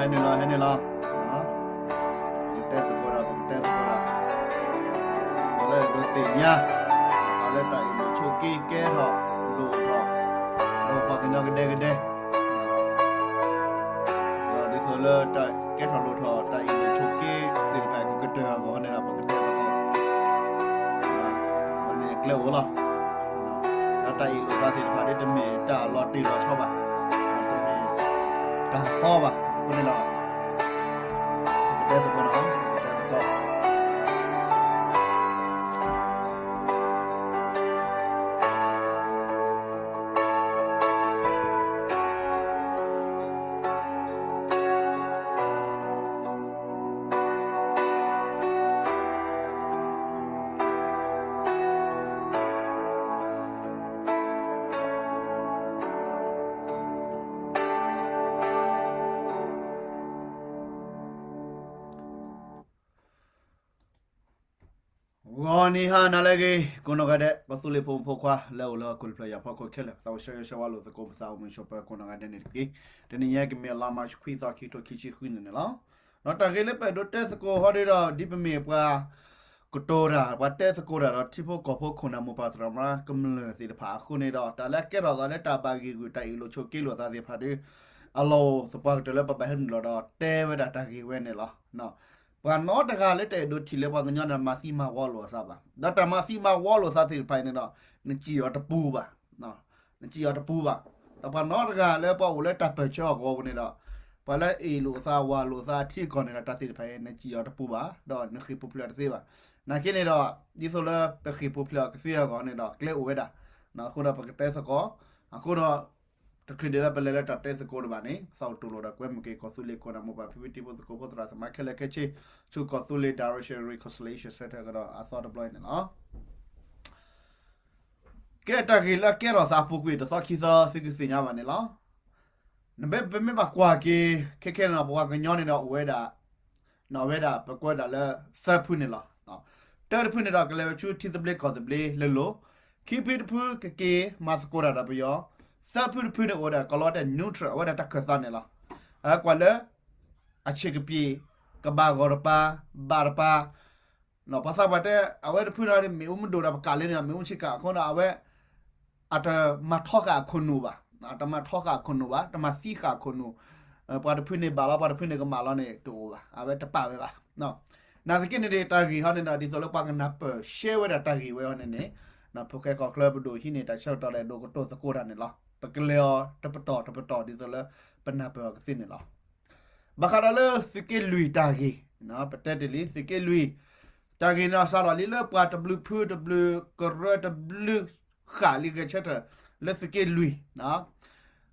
ဟဲန့ၣ်လီၤ, ဟဲန့ၣ်လီၤ, ပကတဲသကိးဒီး ပကတဲသကိးဒီး လၢဒိးသ့ၣ်ညါ လၢတၢ်အ့ၣ်လိာ်ဆိးက့ကဲထီၣ်လိၣ်ထီၣ် ဒီးပှၤကညီကဒဲကဒဲ ဒီးဒ်သိးလၢတၢ်ကဲထီၣ်လိၣ်ထီၣ် တၢ်အ့ၣ်လိာ်ဆိးက့သ့ၣ်တဖၣ် ကကတၢၢ်အဂီၢ်န့ၣ်ဒီး ပကတဲသကိး န့ၣ်ကျဲအိၣ်လီၤ. ဒီးတၢ်အ့ၣ်လိာ်သးသ့ၣ်တဖၣ်ဒ်တမ့ၢ်တၢ်လီၤတံၢ်လီၤဆဲးဘၣ်, တမ့ၢ်တၢ်သီဘၣ်, အဃိန့ၣ်ဒီး ပကတဲသကိးလီၤ, ပကတဲသကိး ဂီၤနံၤဟါနၤလၢအဂ့ၤ ကိးနီၢ်ဂၤဒဲး ကီၢ်သူလ့ၤဖိမုၣ်ဖိခွါ လၢအိၣ်လၢဟီၣ်ခိၣ်ဖျၢၣ်ယၢ်ဖီခိၣ်ခဲလၢာ် သးအိၣ်ဆၢဂ့ၤဆၢဝါလိာ်သကိးပသး အိၣ်မုာ်ဆိးပၢၤကိးနီၢ်ဂၤဒဲးန့ၣ်တက့ၢ်. တနံၤညါကမ့ၢ်လါမၢ်ၡးခွံသီ ခံကထိခံဆံဃုန့ၣ်န့ၣ်လီၤ. ဒီးတၢ်ဂ့ၢ်လၢပအဲၣ်ဒိးတဲသကိးဟီဒ်ဒီး ဒ်ပမ့ၢ်ပှၤကတိၤတၢ် ပှၤတဲသကိးတၢ်ဒီး ထံဖိကီၢ်ဖိခိၣ်နၢ်မိၢ်ပၢ်သရၣ်သမါကမျၢၢ်သ့ၣ်တဖၣ်အဃိန့ၣ်ဒီး တၢ်လၢအကဲထီၣ်သးလၢတၢ်ဘၣ်ဂံာ်ဂူာ် တၢ်အ့ၣ်လိာ်ဆိးက့လိာ်သးသ့ၣ်တဖၣ်ဒီး အလီၢ်အိၣ်သပှၢ်ကတၢၢ်လၢပဘၣ်ဟဲနုာ်လီၤဒီးတဲဝဲဒၣ်တၢ်ဂ့ၢ်ဝဲန့ၣ်လီၤ. ပှၤနီတဂၤလၢတအဲၣ်ဒိးထံၣ်လၢပှၤကညီန့ၣ် မၤသံမၤဝီလိာ်အသးဘၣ်. ဒီးတၢ်မၤသံမၤဝီလိာ်သးသ့ၣ်တဖၣ်အံၤန့ၣ်ဒီး နစံၣ်အီၤတပူၤဘၣ်, နစံၣ်အီၤတပူၤဘၣ်. ဒီးပှၤနီတဂၤလၢပှၤအိၣ်လၢတၢ်ပၢၢ်ဆၢအဂီၢ်ပူၤန့ၣ်ဒီး ပှၤလၢအ့ၣ်လိာ်သးဝၤလိာ်သးအထံအကီၢ်န့ၣ်ဒီး တၢ်သ့ၣ်တဖၣ်အံၤ နစံၣ်အီၤတပူၤဘၣ် ဒီးနဃ့ၢ်ပူၤဖျဲးအီၤတသ့ဘၣ်. နာ်က့န့ၣ်ဒီး ဒ်သိးလၢပဃ့ၢ်ပူၤဖျဲးအီၤကသ့အဂီၢ်န့ၣ်ဒီး ကျဲအိၣ်ဝဲဒၣ်, အဃိဒီးပကတဲသကိး, အဃိဒီး တချုးဒံးလၢပလဲၤလၢတၢ်တဲသကိးတဘၣ်န့ၣ် ပသးအိၣ်တူၢ်လိာ်ဒီးကွဲမုာ်က့ၤ ကီၢ်သူလ့ၤခိၣ်နၢ်မိၢ်ပၢ်ဖံဖုတံၤဖိသကိးဖိသရၣ်သမါခဲလၢာ်ခဲဆ့ ဆူကီၢ်သူလ့ၤ Direction Reconciliation Centre ကဒီးအသီတဘျီအံၤန့ၣ်လီၤ. ကဲတၢ်ဂ့ၢ်လၢအကဲထီၣ်သးအပူၤကွံာ်တသီခံသီ သုကသ့ၣ်ညါဘၣ်န့ၣ်လီၤ. နမ့ၢ်ပမ့ၢ်ဘၣ်ကွၢ်က့ၤ ခဲခဲန့ၣ်ဒီး ပပှၤကညီန့ၣ်ဒီးအိၣ်ဝဲဒၣ် န့ၣ်ဝဲဒၣ် ပကွဲးဒၣ်လၢသၢဖုန့ၣ်လီၤ. တၢတဖုန့ၣ်ဒီး ကလဲၤဝဲဆူထံသဘျ့ကီၢ်သဘျ့လၢလိၤ, ခံဖုတဖုကက့ၤမၤသကိးတၢ်ဒီးပယီၤ, သၢဖုတဖုန့ၣ်အိၣ်ဝဲဒၣ် ကီၤလီၤတဲ neutral အဝဲဒၣ်တၢ်ခၢၣ်သးန့ၣ်လီၤ. အကွၢ်လၢ အဆံးကပံာ် ကဘၣ်ဂီၤတပၤ ဘၣ်တပၤ ပှၤသးပှၢ်တဲ အဝဲတဖုန့ၣ် မ့ၣ်အူမ့ၢ်ဒိၣ်ဒီးပကးလၢန့ၣ် မ့ၣ်အူဆံးကးအဃိန့ၣ် အဝဲ အတမၤထီဃာ်အခိၣ်နူာ်ဘၣ်, တမၤထီဃာ်အခိၣ်နူာ်ဘၣ်, တမၤသံဃာ်အခိၣ်နူာ်, ပှၤတဖုန့ၣ်ဘၣ်လီၤ ပှၤတဖုန့ၣ်ကမၣ်လီၤန့ၣ် တအိၣ်ဘၣ်, အဝဲတပာ်ဝဲဘၣ်. နာ်သက့န့ၣ် တၢ်ဂ့ၢ်ဟီန့ၣ်ဒီး ဒ်သိးလၢပှၤကနၢ်ပၢၢ်ရှဲဝဲဒၣ်တၢ်ဂ့ၢ်ဝဲအီၤန့ၣ်န့ၣ် ဖိၣ်ဃဲကီၢ်ချၢပဒိၣ်ဟံးန့ၢ်တၢ်ဆၢကတီၢ်လၢဒိးကတိၤသကိးတၢ်န့ၣ်လီၤ. ပကလဲၤအီၤတပတီၢ်တပတီၢ်ဒ်သိးလၢပနၢ်ပၢၢ်အီၤကသ့န့ၣ်လီၤ. ဘၣ်ဃးဒီးလၢသုးက့လွံၢ်တၢ်ဂ့ၢ်, ပတဲတ့ၢ်လံ သုးက့လွံၢ် တၢ်ဂ့ၢ်န့ၣ်စးထီၣ်လံလၢပှၤတဘျုးဖုတဘျုးကရၢတဘျုးဃာ်လံဂဲၤဆၢထၢၣ် လၢသုးက့လွံၢ်,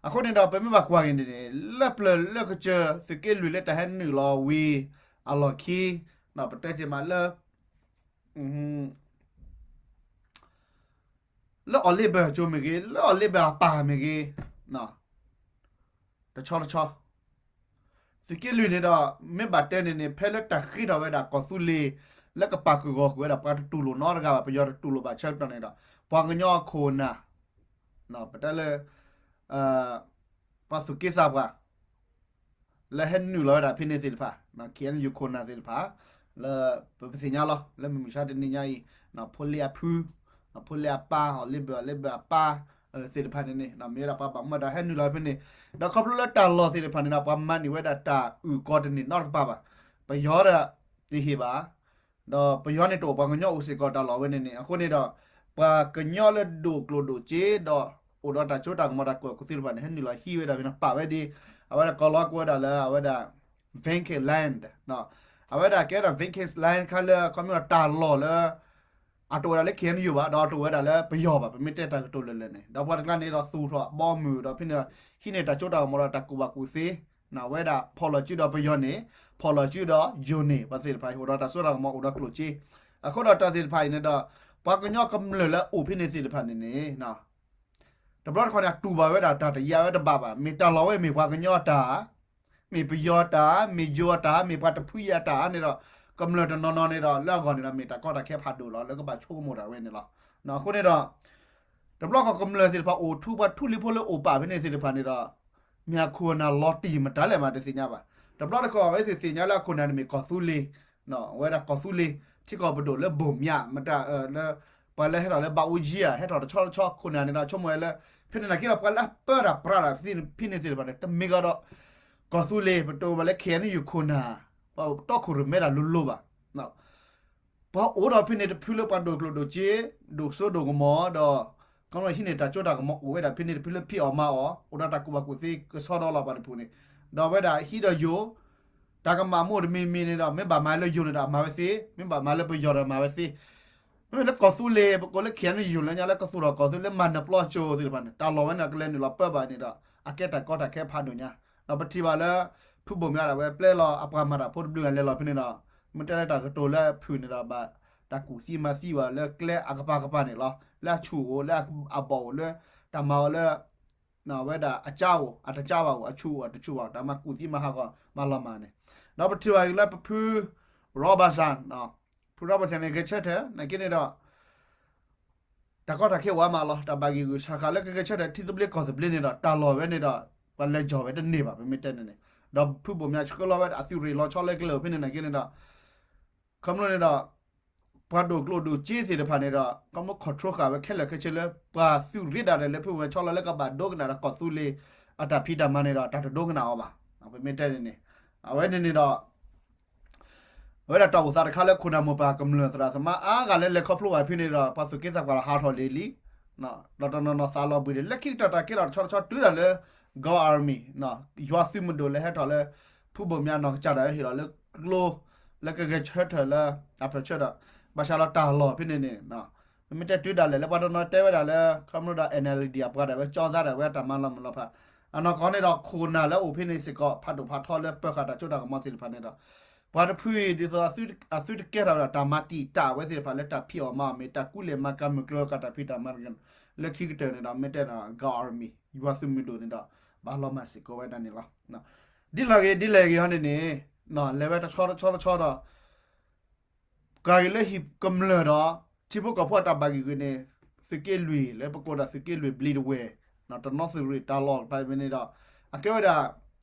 အဃိန့ၣ်ဒီး ပမ့ၢ်ဘၣ်ကွၢ်က့ၤန့ၣ်န့ၣ် လၢပျၢၤလၢကစၢၢ်သုးက့လွံၢ်လၢတၢ်ဟဲနုာ်လီၤဝံၤအလီၢ်ခံ, ပတဲတ့ၢ်မးလၢ လၢအီၤလ့ဘၢၣ်အကၠိမ့ၢ်ဂ့ၤ, လၢအီၤလ့ဘၢၣ်အပၢ်မ့ၢ်ဂ့ၤ, တဆီတဆီ သုးက့လွံၢ်န့ၣ်ဒီး မ့ၢ်ဘၣ်တဲန့ၣ်န့ၣ် ဖဲလၢတၢ်ဃ့ထီၣ်ဝဲဒၣ်ကီၢ်သူလ့ၤ လၢကပာ်ဃုာ်ဂီၢ်ဃုာ်ဝဲဒၣ် ပှၤတတူၢ်လိာ်နီတဂၤဘၣ်, ပယီၤတတူၢ်လိာ်ဘၣ်ဆၢကတီၢ်န့ၣ်ဒီး ပှၤကညီအခိၣ်အနၢ်, ပတဲလၢ ပှၤသူၣ်က့သးပှၢ် လၢဟဲနုာ်လီၤဝဲဒၣ်ဖဲန့ၣ်သ့ၣ်တဖၣ်, ခ့ၣ်အဲၣ်ယူၣ်ခိၣ်နၢ်သ့ၣ်တဖၣ်, လၢပပသ့ၣ်ညါလီၤ လၢမုၢ်မဆါတနံၤညါအံၤ, ဖိလ့အဖု, ဖိလ့အပၢ်, အီၤလ့ဘၢၣ် အီၤလ့ဘၢၣ်အပၢ်သ့ၣ်တဖၣ်န့ၣ်န့ၣ် မ့ၢ်ဝဲဒၣ်ပှၤဘၣ်မူဘၣ်ဒါဟဲနုာ်လီၤဖဲန့ၣ်, ဒီးခီဖျိလၢတၢ်လီၢ်သ့ၣ်တဖၣ်န့ၣ်ဒီး ပှၤမၤန့ၢ်ဝဲဒၣ်တၢ်အုၣ်ကီၤတန့ၢ်နီတကပၤဘၣ်, ပယီၤဒီး တဟ့ၣ်ဘၣ် ဒီးပယီၤန့ၣ်တအိၣ် ပှၤကညီအိၣ်စ့ၢ်ကီးတၢ်လီၢ်ဝဲန့ၣ်န့ၣ် အဃိန့ၣ်ဒီး ပှၤကညီလၢဒိၣ်ကျိၣ်ဒိၣ်စ့ ဒီးအိၣ်ဒီးတၢ်စိတၢ်ကမီၤတၢ်ကူၣ်ဘၣ်ကူၣ်သ့တဖၣ်န့ၣ် ဟဲနုာ်လီၤဟံးဝဲဒၣ်ဖဲန့ၣ် ပာ်ဝဲဒ် အဝဲဒၣ်ကီၤလီၤကွဲးဝဲဒၣ်လၢ အဝဲဒၣ် vacant land, အဝဲဒၣ်ကဲဒၣ် vacant land ခါလၢအခီပညီတၢ်လီၢ်လၢ အတအိၣ်ဝဲဒၣ်လၢ ခ့ၣ်အဲၣ်ယူၣ်ဘၣ် ဒီးတအိၣ်ဝဲဒၣ်လၢပယီၤဘၣ် ပမ့ၢ်တဲတၢ်ကတိၤလၢာ်လၢာ်န့ၣ် ဒီးပှၤတကျါန့ၣ်ဒီးသူၣ်ထီၣ်ဘီမုၢ်ဒီးဖဲန့ၣ် ဟံးန့ၢ်တၢ်စိတၢ်ကမီၤဒီးတၢ်ကူၣ်ဘၣ်ကူၣ်သ့ ဝဲဒၣ်ဖီၣ်လီၤစုဒီးပယီၤန့ၣ် ဖီၣ်လီၤစုဒီးယိၤန့ၣ် ပှၤသ့ၣ်တဖၣ်အံၤ အိၣ်ဒီးတၢ်စိတၢ်ကမီၤအိၣ်ဒီးကျိၣ်စ့ အဃိဒီးတၢ်သ့ၣ်တဖၣ်အံၤန့ၣ်ဒီး ပှၤကညီကမျၢၢ်လၢအအိၣ်ဖဲန့ၣ်သ့ၣ်တဖၣ်န့ၣ်န့ၣ် တဘျီတခီန့ၣ် အတူၢ်ဘၣ်ဝဲဒၣ်တၢ်တယာ်ဝဲတဘၣ်ဘၣ် မ့ၢ်တၢ်လီၢ်ဝဲမ့ၢ်ပှၤကညီအတၢ် မ့ၢ်ပယီၤတၢ် မ့ၢ်ယိၤအတၢ် မ့ၢ်ပှၤတဖုအံၤအတၢ်န့ၣ်ဒီး ကမျၢၢ်တနီၤနီၤန့ၣ်ဒီး လၢအဂီၢ်န့ၣ်ဒီး မ့ၢ်တၢ်ကီတၢ်ခဲဖးဒိၣ်လီၤ လၢကဘၣ်ဆိကမိၣ်တၢ်ဝဲန့ၣ်လီၤ. အဃိန့ၣ်ဒီး တဘျီဃီကမျၢၢ်သ့ၣ်တဖၣ်အိၣ်ထူ ပှၤထူလံၤဖိလၢအိၣ်ပာ်ဖဲန့ၣ်သ့ၣ်တဖၣ်န့ၣ်ဒီး မ့ၢ်အခိၣ်အနၢ်လီၤတံၢ်မတၤလဲၣ်မးတသ့ၣ်ညါဘၣ်. တဘျီတခီၣ် အဝဲသ့ၣ်သ့ၣ်ညါလၢအခိၣ်နၢ်န့ၣ်မ့ၢ်ကီၢ်သူလ့ၤ, အဝဲဒၣ်ကီၢ်သူလ့ၤ ထံကီၢ်ပဒိၣ်လၢဘိၣ်မၠး မတၤလၢ ပှၤလၢဟဲထီၣ်လၢဘးအူကၠံဧါ ဟဲထီၣ်တဆီတဆီ ခိၣ်နၢ်န့ၣ်ဒီး ဆိကမိၣ်ဝဲလၢ ဖဲန့ၣ်နာ်က့ဒီး ပှၤလၢအပၢတၢ်ပြးတၢ်ဖဲန့ၣ်သ့ၣ်တဖၣ်န့ၣ် တမ့ၢ်ကဒီး ကီၢ်သူလ့ၤ ပတိၢ်ဘၣ်လၢ ခ့ၣ်အဲၣ်ယူၣ်ခိၣ်နၢ် ပှၤတီခိၣ်ရိၣ်မဲတၢ်လိၤလိၤဘၣ်. ပှၤအိၣ်ဒီးဖဲန့ၣ်တဖုလၢပှၤဒိၣ်ကျိၣ်ဒိၣ်စ့ ဒိၣ်စိဒိၣ်ကမီၤဒီး ကီမ့ၢ်ဟံးန့ၢ်တၢ်စိတၢ်ကမီၤအိၣ်ဝဲဒၣ်ဖဲန့ၣ်တဖုလၢဖံးအီၣ်မၤအီၣ် အိၣ်ဒီးတၢ်ကူၣ်ဘၣ်ကူၣ်သ့ကဆီဒီးလီၤပှၤတဖုန့ၣ်, ဒီးအဝဲဒၣ်ဟံးဒီးယိၤ တၢ်ကမၣ်မိၢ်တမံၤမံၤန့ၣ်ဒီး မ့ၢ်ဘၣ်မၤလၢယိၤန့ၣ်ဒီးအမၤဝဲသ့, မ့ၢ်ဘၣ်မၤလၢပယီၤဒီးမၤဝဲသ့. မ့မ့ၢ်လၢကီၢ်သူလ့ၤ ပကိးလၢ ခ့ၣ်အဲၣ်ယူၣ် လၢညါလၢကသူၣ်ထီၣ်ကီၢ်သူလ့ၤ မၤနၢၤပျီကၠိသ့ၣ်တဖၣ်န့ၣ် တၢ်လီၢ်ဝဲန့ၣ် ကလဲၤနုာ်လီၤပၢဘၣ်န့ၣ်ဒီး အကဲတၢ်ကီတၢ်ခဲဖးဒိၣ်ညါ, ဒီးပထံၣ်ဘၣ်လၢ ဖုဘိၣ်မၠးဒၣ်ဝဲပျဲလီၤအပှၤမၤတၢ်ဖိတဘျုးဂၤလဲၤလီၤဖဲန့ၣ်ဒီး မ့ၢ်တဲလၢတၢ်ကတိၤလၢအဖုၣ်န့ၣ်ဒီး ဘၣ်တၢ်ကူၣ်သံမၤသံဘၣ်လၢကျဲအကပၤကပၤန့ၣ်လီၤ. လၢအဆူၣ်အိၣ် လၢအဘီၣ်အိၣ် လၢတၢ်မၤအီၤလၢ ဝဲဒၣ်အကၠါအိၣ် အတကၠါဘၣ်အိၣ် အဆူၣ်အိၣ်အတဆူၣ်ဘၣ် တၢ်မၤကူၣ်သံမၤဟးဂီၤမၤလီၤမၢ်န့ၣ်, ဒီးပထံၣ်ဘၣ်လၢပဖု Robertson, ဖု Robertson န့ၣ် ဂဲၤဆၢထၢၣ် နာ်က့န့ၣ်ဒီး တၢ်ကီတၢ်ခဲအိၣ်အါမးလီၤ. တၢ်ဘၣ်ဂံာ်ဂုာ်ဆးဃးလၢကဂဲၤဆၢထၢၣ်ထံသဘျ့ကီၢ်သဘျ့န့ၣ်ဒီး တၢ်လီၢ်ဝဲန့ၣ်ဒီး ပှၤလဲၤကီၤဝဲတန့ၢ်ဘၣ် ပမ့ၢ်တဲန့ၣ်န့ၣ်, ဒီးဖုဘိၣ်မၠးဆှၢလီၤဝဲဒၣ်အသုးရ့ၣ်လီၤဆီလၢကလဲၤအိၣ်ဖဲန့ၣ်နာ်က့န့ၣ်ဒီး ခီဖျိန့ၣ်ဒီး ပှၤဒိၣ်ကျိၣ်ဒိၣ်စ့သ့ၣ်တဖၣ်န့ၣ်ဒီး ကီမ့ၢ် control ဃာ်ဝဲခဲလၢာ်ခဲဆ့လၢ ပှၤသုးရ့ၣ်ဒၣ်လဲာ်လၢဖုဘိၣ်မၠးဆီလီၤလၢကဘၣ်ဒိကနၣ်ဒီးကီၢ်သူလ့ၤ အတၢ်ဖံးတၢ်မၤန့ၣ်ဒီး တၢ်တဒိကနၣ်အီၤဘၣ်. ပမ့ၢ်တဲန့ၣ်န့ၣ် အဝဲန့ၣ်န့ၣ်ဒီး အဝဲဒၣ်တၢ်အိၣ်သးတခါလၢခိၣ်နၢ်မိၢ်ပၢ်ကမျၢၢ်သရၣ်သမါအါဂၤလၢလဲၤခီဖျိဘၣ်ဖဲန့ၣ်ဒီး ပှၤသူၣ်က့သးပှၢ်ဒီးဟးထီၣ်လံလံ ဒီးတနီၤနီၤသးလီၤဘှံးဒံး လၢခံကတၢၢ်တၢ်ကဲထီၣ်တဆီတဆီတုၤဒၣ်လၢ Gaw Army ယွၤသုးမုၢ်ဒိၣ်လၢဟဲထီၣ်လၢ ဖုဘိၣ်မၠးနီၢ်ကစၢ်ဒၣ်ဝဲဟ့ၣ်လီၤလၢကျိ လၢကဂဲၤဆၢထၢၣ်လၢ အဖျၢၣ်ဆၢဒီး ဘၣ်ဆၣ်ဒီးတၢ်လီၢ်ဖဲန့ၣ်န့ၣ် မ့မ့ၢ်တဲတုၤဒၣ်လဲာ်လၢပှၤတနီၤတဲဝဲဒၣ်လၢ ခီဖျိဒီး NLD အပှၤဒၣ်ဝဲကၠီသးဒၣ်ဝဲအတၢ်မၤလီၤမုၢ်လီၤဖး အနီၢ်ကီၢ်န့ၣ်ဒီးခိၣ်နၢ်လၢအိၣ်ဖဲန့ၣ်စ့ၢ်ကီး ဖးဒိၣ်ဖးထီလၢပၢၤဃာ်တၢ်စိတၢ်ကမီၤသ့ၣ်တဖၣ်န့ၣ်ဒီး ပှၤတဖုအံၤဒ်သိးအသုတကဲထီၣ်ဝဲဒၣ်တၢ်မၤတံာ်တာ်ဝဲသ့ၣ်တဖၣ်လၢတၢ်ဖံးအီၣ်မၤအီၣ်မ့ၢ်တၢ်ကူလဲၢ်မၤကၤမုၢ်ကျိၤဝဲၤကွာ်တၢ်ဖံးတၢ်မၤ လၢခံကတၢၢ်န့ၣ်ဒီးမ့ၢ်တဲဒီး Gaw Army ယွၤသုးမုၢ်ဒိၣ်န့ၣ်ဒီး ဘၣ်လီၤမၢ်စ့ၢ်ကီးဝဲဒၣ်န့ၣ်လီၤ. ဒ်လဲၣ်ဂ့ၤဒ်လဲၣ်ဂ့ၤဟီန့ၣ်န့ၣ် လဲၤဝဲတဆီတဆီတဆီဒီး ပှၤဂ့ၤလၢဟံၣ်ကမျၢၢ်ဒီး ထံဖိကီၢ်ဖိအတၢ်ဘၣ်ဂံာ်ဂုာ်န့ၣ် သုးက့လွံၢ် လၢပကိးဒၣ်သုးက့လွံၢ်ဘျံးတဝဲၢ် တနီသရ့ၣ်တၢ်လီၢ်တဖၣ်န့ၣ်ဒီး အကဲဝဲဒၣ်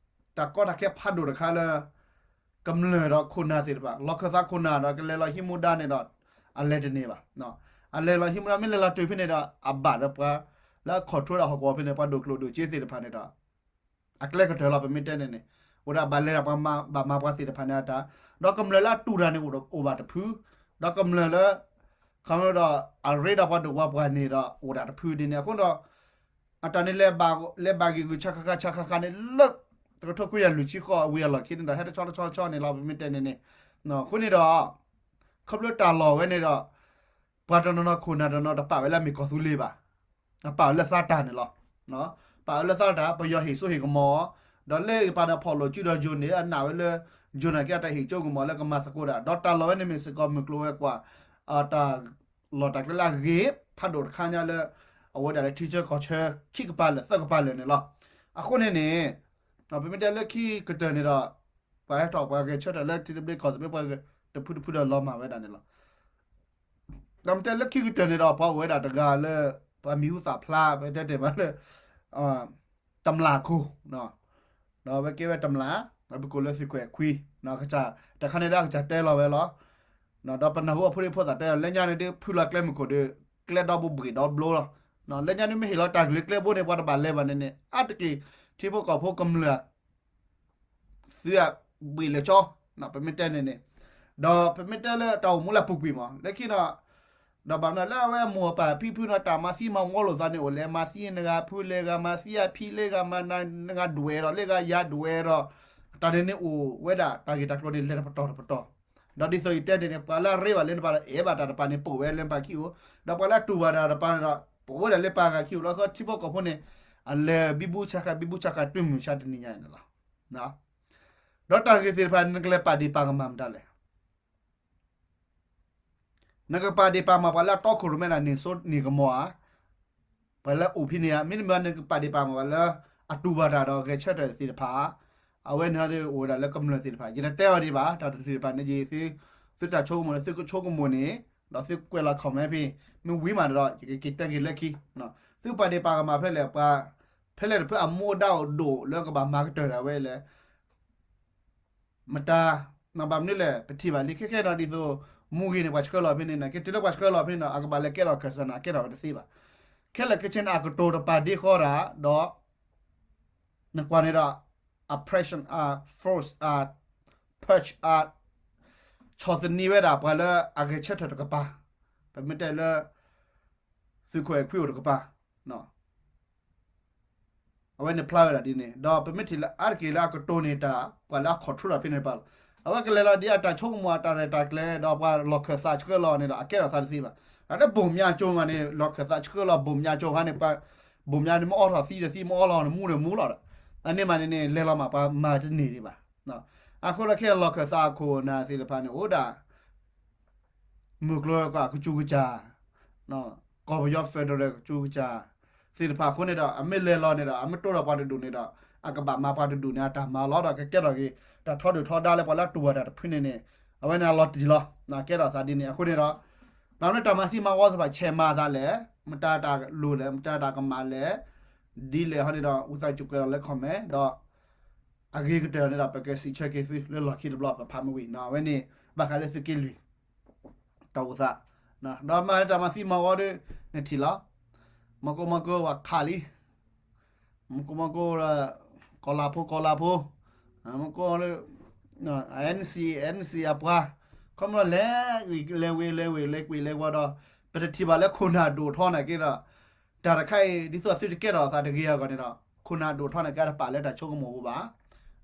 တၢ်ကီတၢ်ခဲဖးဒိၣ်တခါလၢ ကမျၢၢ်ဒီးခိၣ်နၢ်သ့ၣ်တဖၣ် လီၢ်ခၢၣ်သးခိၣ်နၢ်ဒီးကလဲၤလီၤဟံးမူဒါန့ၣ်ဒီး အလဲၤတန့ၢ်ဘၣ်. အလဲၤလီၤဟံးမူဒါမ့ၢ်လဲၤလီၤတုၤဖဲန့ၣ်ဒီး အဘၣ်ဒီးပှၤလၢအ control ဒၣ်ဟီၣ်ကဝီၤဖဲန့ၣ် ပှၤဒိၣ်ကျိၣ်ဒိၣ်စ့သ့ၣ်တဖၣ်န့ၣ်ဒီး အကျဲကတၢၢ်လီၤ ပမ့ၢ်တဲန့ၣ်န့ၣ် အိၣ်ဒၣ်ဘၣ်လဲၤဒၣ်ပှၤမၤဘၣ်မၤပှၤသ့ၣ်တဖၣ်န့ၣ်အတၢ် ဒီးကမျၢၢ်လၢအတူၢ်တၢ်န့ၣ်အိၣ်ဘၣ်တဖု ဒီးကမျၢၢ်လၢ ခီဖျိဒီး အရ့ဒီးပှၤဒိၣ်ပှၤပှၢ်န့ၣ်ဒီး အိၣ်ဒၣ်တဖုဒ်န့ၣ်အဃိဒီး အတၢ်န့ၣ်လဲၤဘၣ်ဂ့ၢ်ဂုာ်ဆးဃးဃးဆးဃးဃးန့ၣ်လၢ တကထိခွံကယၤလွံၢ်ဆံဃိးအဝံၤအလီၢ်ခံန့ၣ်ဒီး ဟဲတဆီတဆီတဆီန့ၣ်လီၤ ပမ့ၢ်တဲန့ၣ်န့ၣ် အဃိန့ၣ်ဒီး ခီဖျိတၢ်လီၢ်ဝဲန့ၣ်ဒီး ပှၤတနီၤနီၤခိၣ်နၢ်တနီၤတပာ်ဝဲလၢအမ့ၢ်ကီၢ်သူလ့ၤဘၣ် အပာ်ဝဲလၢသးတၢ်န့ၣ်လီၤ. ပာ်ဝဲလၢသးတၢ် ပယီၤဟ့ၣ်စိဟ့ၣ်ကမီၤ ဒီးလၢပာ်ဒီးဖီၣ်လိာ်စုဒီးယိၤန့ၣ် အနာ်ဝဲလၢ ယိၤနာ်က့အတၢ်ဟ့ၣ်ကၠိကမီၤလၢကမၤသကိးတၢ် ဒီးတၢ်လီၢ်ဝဲန့ၣ်မ့ၢ်စ့ၢ်ကီးမုၢ်ကျိၤဝဲၤကွာ် တၢ်လီၢ်တၢ်ကျဲလၢအဂ့ၤဖးဒိၣ်တခါညါလၢ အဝဲဒၣ်လၢထံဆၢကီၢ်ဆၢခံကပၤလၢာ်သၢကပၤလၢာ်န့ၣ်လီၤ. အဃိန့ၣ်န့ၣ် ပမ့ၢ်တဲလၢခံကတၢၢ်န့ၣ်ဒီး ပှၤဟဲထီၣ်ပှၤဂဲၤဆၢထၢၣ်လၢထံသဘျ့ကီၢ်သဘျ့ပှၤဂဲၤတဖုတဖုဒီးလီၤမၢ်ဝဲဒၣ်န့ၣ်လီၤ. ဒီးမ့ၢ်တဲလၢခံကတၢၢ်န့ၣ်ဒီး ပှၤအိၣ်ဝဲဒၣ်တဂၤလၢ ပှၤမံၤဟူသၣ်ဖျါ ပတဲတ့ၢ်မးလၢ တမျၢ်ခိၣ် ဒီးဝဲကဲဝဲတမျၢ် ဒီးပကိးလၢသုးခွဲးခွံ တခါန့ၣ်ဒၣ်ကစၢ်တဲလီၤဝဲလီၤ. ဒီးပနၢ်ဟူအဖိဒံဖိသၣ်တဲလီၤ လၢညါန့ၣ်ဒုးဖုလီၤကျဲမုၢ်ခိၣ်ဒီး ကျဲဒီဘိဘှ့ၣ်ဒီဘိလီၤ. လၢညါန့ၣ်မ့ၢ်ဟ့ၣ်လီၤတၢ်ကလုၢ်ကျဲဘိန့ၣ် ပှၤတဘၣ်လဲၤဘၣ်န့ၣ်န့ၣ် အါတက့ၢ် ထံဖိကီၢ်ဖိကမျၢၢ် သုးအဘှ့ၣ်လၢာ်ကၠီ ပမ့ၢ်တဲန့ၣ်န့ၣ် ဒီးပမ့ၢ်တဲလၢတၢ်အိၣ်မူလၢအပူၤကွံာ်မး လၢခံဒီး ဒီးဘၣ်မနုၤလၢအဝဲအမိၢ်အပၢ်ဖံဖုန့ၣ် တၢ်မၤသံမၤဝီလိာ်သးန့ၣ် အိၣ်လဲၤမၤသံနဂၤဖု လၢဂၤမၤသံအဖံ လၢဂၤမၤနဂၤဒွဲၣ်ဒီး လၢဂၤယၤဒွဲၣ်ဒီး တၢ်န့ၣ်န့ၣ်အိၣ်ဝဲဒၣ်တၢ်ဂ့ၢ်တၢ်ကျိၤန့ၣ် လဲၤတပတီၢ်တပတီၢ် ဒီးဒ်သိးယတဲန့ၣ်န့ၣ် ပှၤလၢအရ့ဘၣ်လၢနပၢ်ဒီး အဲၣ်ဘၣ်တၢ်တပၤန့ၣ် ပိာ်ဝဲလၢနပၢ်ခံအိၣ် ဒီးပှၤလၢအတူၢ်ဘၣ်တၢ်တပၤန့ၣ်ဒီး ပိာ်ဝဲဒၣ်လၢပၢ်ဂၤခံအိၣ် လီၤဆီထံဖိကီၢ်ဖိန့ၣ် အလဲၤဘံဘူဆးဃာ် ဘံဘူဆးဃာ်တုၤမုၢ်ဆါတနံၤညါန့ၣ်လီၤ. ဒီးတၢ်ဂ့ၢ်သ့ၣ်တဖၣ် နကလဲၤပာ်ဒ့ၣ်ပာ်ကမၣ်မတၤလဲၣ်. နကပာ်ဒ့ၣ်ပာ်ကမၣ်ပှၤလၢအတီခိၣ်ရိၣ်မဲဒၣ်န့ၣ်စိန့ၢ်ကမီၤဧါ, ပှၤလၢအအိၣ်ဖဲန့ၣ်ဧါ, မ့တမ့ၢ်နကပာ်ဒ့ၣ်ပာ်ကမၣ်ပှၤလၢအတူၢ်ဘၣ်တၢ်ဒီးဂဲၤဆၢထၢၣ်သ့ၣ်တဖၣ်, အဝဲန့ၣ်ဒီးအိၣ်ဝဲဒၣ်လၢကမျၢၢ်သ့ၣ်တဖၣ်, ယတတဲအီၤဒံးဘၣ်, တၢ်တသ့ၣ်တဖၣ်န့ၣ် ယ သုတၢ်ဆိကမိၣ်န့ၣ် သုကဆိကမိၣ်န့ၣ်, ဒီးသုကွဲးလီၤ comment ဖဲ, မ့ၢ်ဝံၤမးဒီး ယကက့ၤတဲက့ၤလၢခံ, သုပာ်ဒ့ၣ်ပာ်ကမၣ်ဖဲလဲၣ်, ပှၤဖဲလဲၣ်တဖုအမူဒါအိၣ်ဒိၣ်လၢကဘၣ်မၤကတၢၢ်ဒၣ်ဝဲလဲၣ်. မတၤ ဘၣ်မနုၤလဲၣ် ပထံၣ်ဘၣ်လံ ခဲခဲဒီးဒ်သိး မူဂ့ၤန့ၣ် ပှၤဆှၢလီၤဖဲန့ၣ် နာ်က့ တုၤလၢပှၤဆှၢလီၤဖဲန့ၣ်ဒီး အကဘၣ်လဲၤကဲထီၣ်ခၢၣ်စးန့ၣ် အကဲထီၣ်ဝဲတသ့ဘၣ်. ခဲလၢာ်ခဲဆ့န့ၣ် အကတိၤတပာ်ဒ့ဃီတၢ် ဒီး နကွၢ်န့ၣ်ဒီး oppression force purge ဆီၣ်သနံးဝဲဒၣ်ပှၤလၢအဂဲၤဆၢထၢၣ်တကပၤ, ပမ့ၢ်တဲလၢ သုးခိၣ်အဲၣ်ခွံအိၣ်တကပၤ အဝဲန့ၣ်ဖျါဝဲဒၣ်ဒ်န့ၣ် ဒီးပမ့ၢ်ထံၣ်လၢအါတက့ၢ်လၢအကတိၤန့ၢ်တၢ် ပှၤလၢအ control တၢ်ဖဲန့ၣ်တကပၤလီၤ. အဝဲကလဲၤလီၤဒ်အတၢ်ဆိကမိၣ်အတၢ်ရဲၣ်တၢ်ကျဲၤ ဒီးပှၤလီၢ်ခၢၣ်သးဆှၢလီၤန့ၣ်ဒီး အကဲထီၣ်သးတသ့ဘၣ်. တၢ်လၢဘိၣ်မၠါကၠိမးန့ၣ် လီၢ်ခၢၣ်သးဆှၢလီၤ ဘိၣ်မၠါကၠိခါန့ၣ် ဘိၣ်မၠါန့ၣ်မ့ၢ်အိးထီၣ်သံတသံ မ့ၢ်အိးလီၤန့ၣ်မူဒီးမူလီၤဒီး အန့ၣ်မးန့ၣ်န့ၣ် လဲၤလီၤမးပှၤမၤတန့ၢ်ဒံးဘၣ်. အဃိဒီးခဲအံၤလီၢ်ခၢၣ်သးအခိၣ်အနၢ်သ့ၣ်တဖၣ်န့ၣ် အိၣ်ဒၣ် မုၢ်ကျိၤဝဲၤကွာ်ကစူၤကစၢ် ကီၢ်ပယီၤ federal ကစူၤကစၢ် သ့ၣ်တဖၣ်အဃိန့ၣ်ဒီး အမ့ၢ်လဲၤလီၤန့ၣ်ဒီး အမ့ၢ်တိၢ်ဒီးပှၤတဒူၣ်န့ၣ်ဒီး အကဘၣ်မၤပှၤတဒူၣ်န့ၣ် အတၢ်မၤလီၤဒီး ကကဲထီၣ်က့ၤ တၢ်ထီဒုၣ်ထီဒါလၢပှၤလၢအတူၢ်ဘၣ်တၢ်တဖုန့ၣ်န့ၣ် အဝဲန့ၣ်အလီၤတံၢ်လီၤ ကဲထီၣ်သးဒ်န့ၣ် အဃိန့ၣ်ဒီး ဘၣ်မနုၤတၢ်မၤသံမၤဝီသ့ၣ်တဖၣ် ဆဲးမၤသးလဲၣ် မတၤတၢ်လိၣ်လဲၣ် မတၤတၢ်ကမၣ်လဲၣ် ဒ်လဲၣ်ဟီန့ၣ်ဒီး ဝံသးစူၤကွဲးလီၤလၢ comment ဒီး အဂ့ၤကတၢၢ်န့ၣ်ဒီး ပကစံးဆၢက့ၤသုလၢလီၢ်ခံတဘျီ ပဖးမ့ၢ်ဝံၤနီၤ အဝဲန့ၣ် ဘၣ်ဃးလၢသုးက့လွံၢ် တၢ်အိၣ်သး ဒီးမ့ၢ်တၢ်မၤသံမၤဝီဒီး နထံၣ်လီၤ မကိမကိဝဲခးလံ မကိမကိ ကီၤလၤဖိ ကီၤလၤဖိ မကိ NC NC အပှၤ ခီဖျိလဲၤ လဲၤဝ့ၤ လဲၤဝ့ၤ လဲၤကွံာ် လဲၤဝီဒီး ပတထံၣ်ဘၣ်လၢခိၣ်နၢ်ဒိၣ်ထီနာ်က့ဒီး တၢ်တခါအံၤ ဒ်သိးသုတကဲထီၣ်သးတဂ့ၤအဂီၢ်န့ၣ်ဒီး ခိၣ်နၢ်ဒိၣ်ထီနာ်က့ အတပာ်လၢတၢ်ဆိကမိၣ်ပူၤဘၣ်.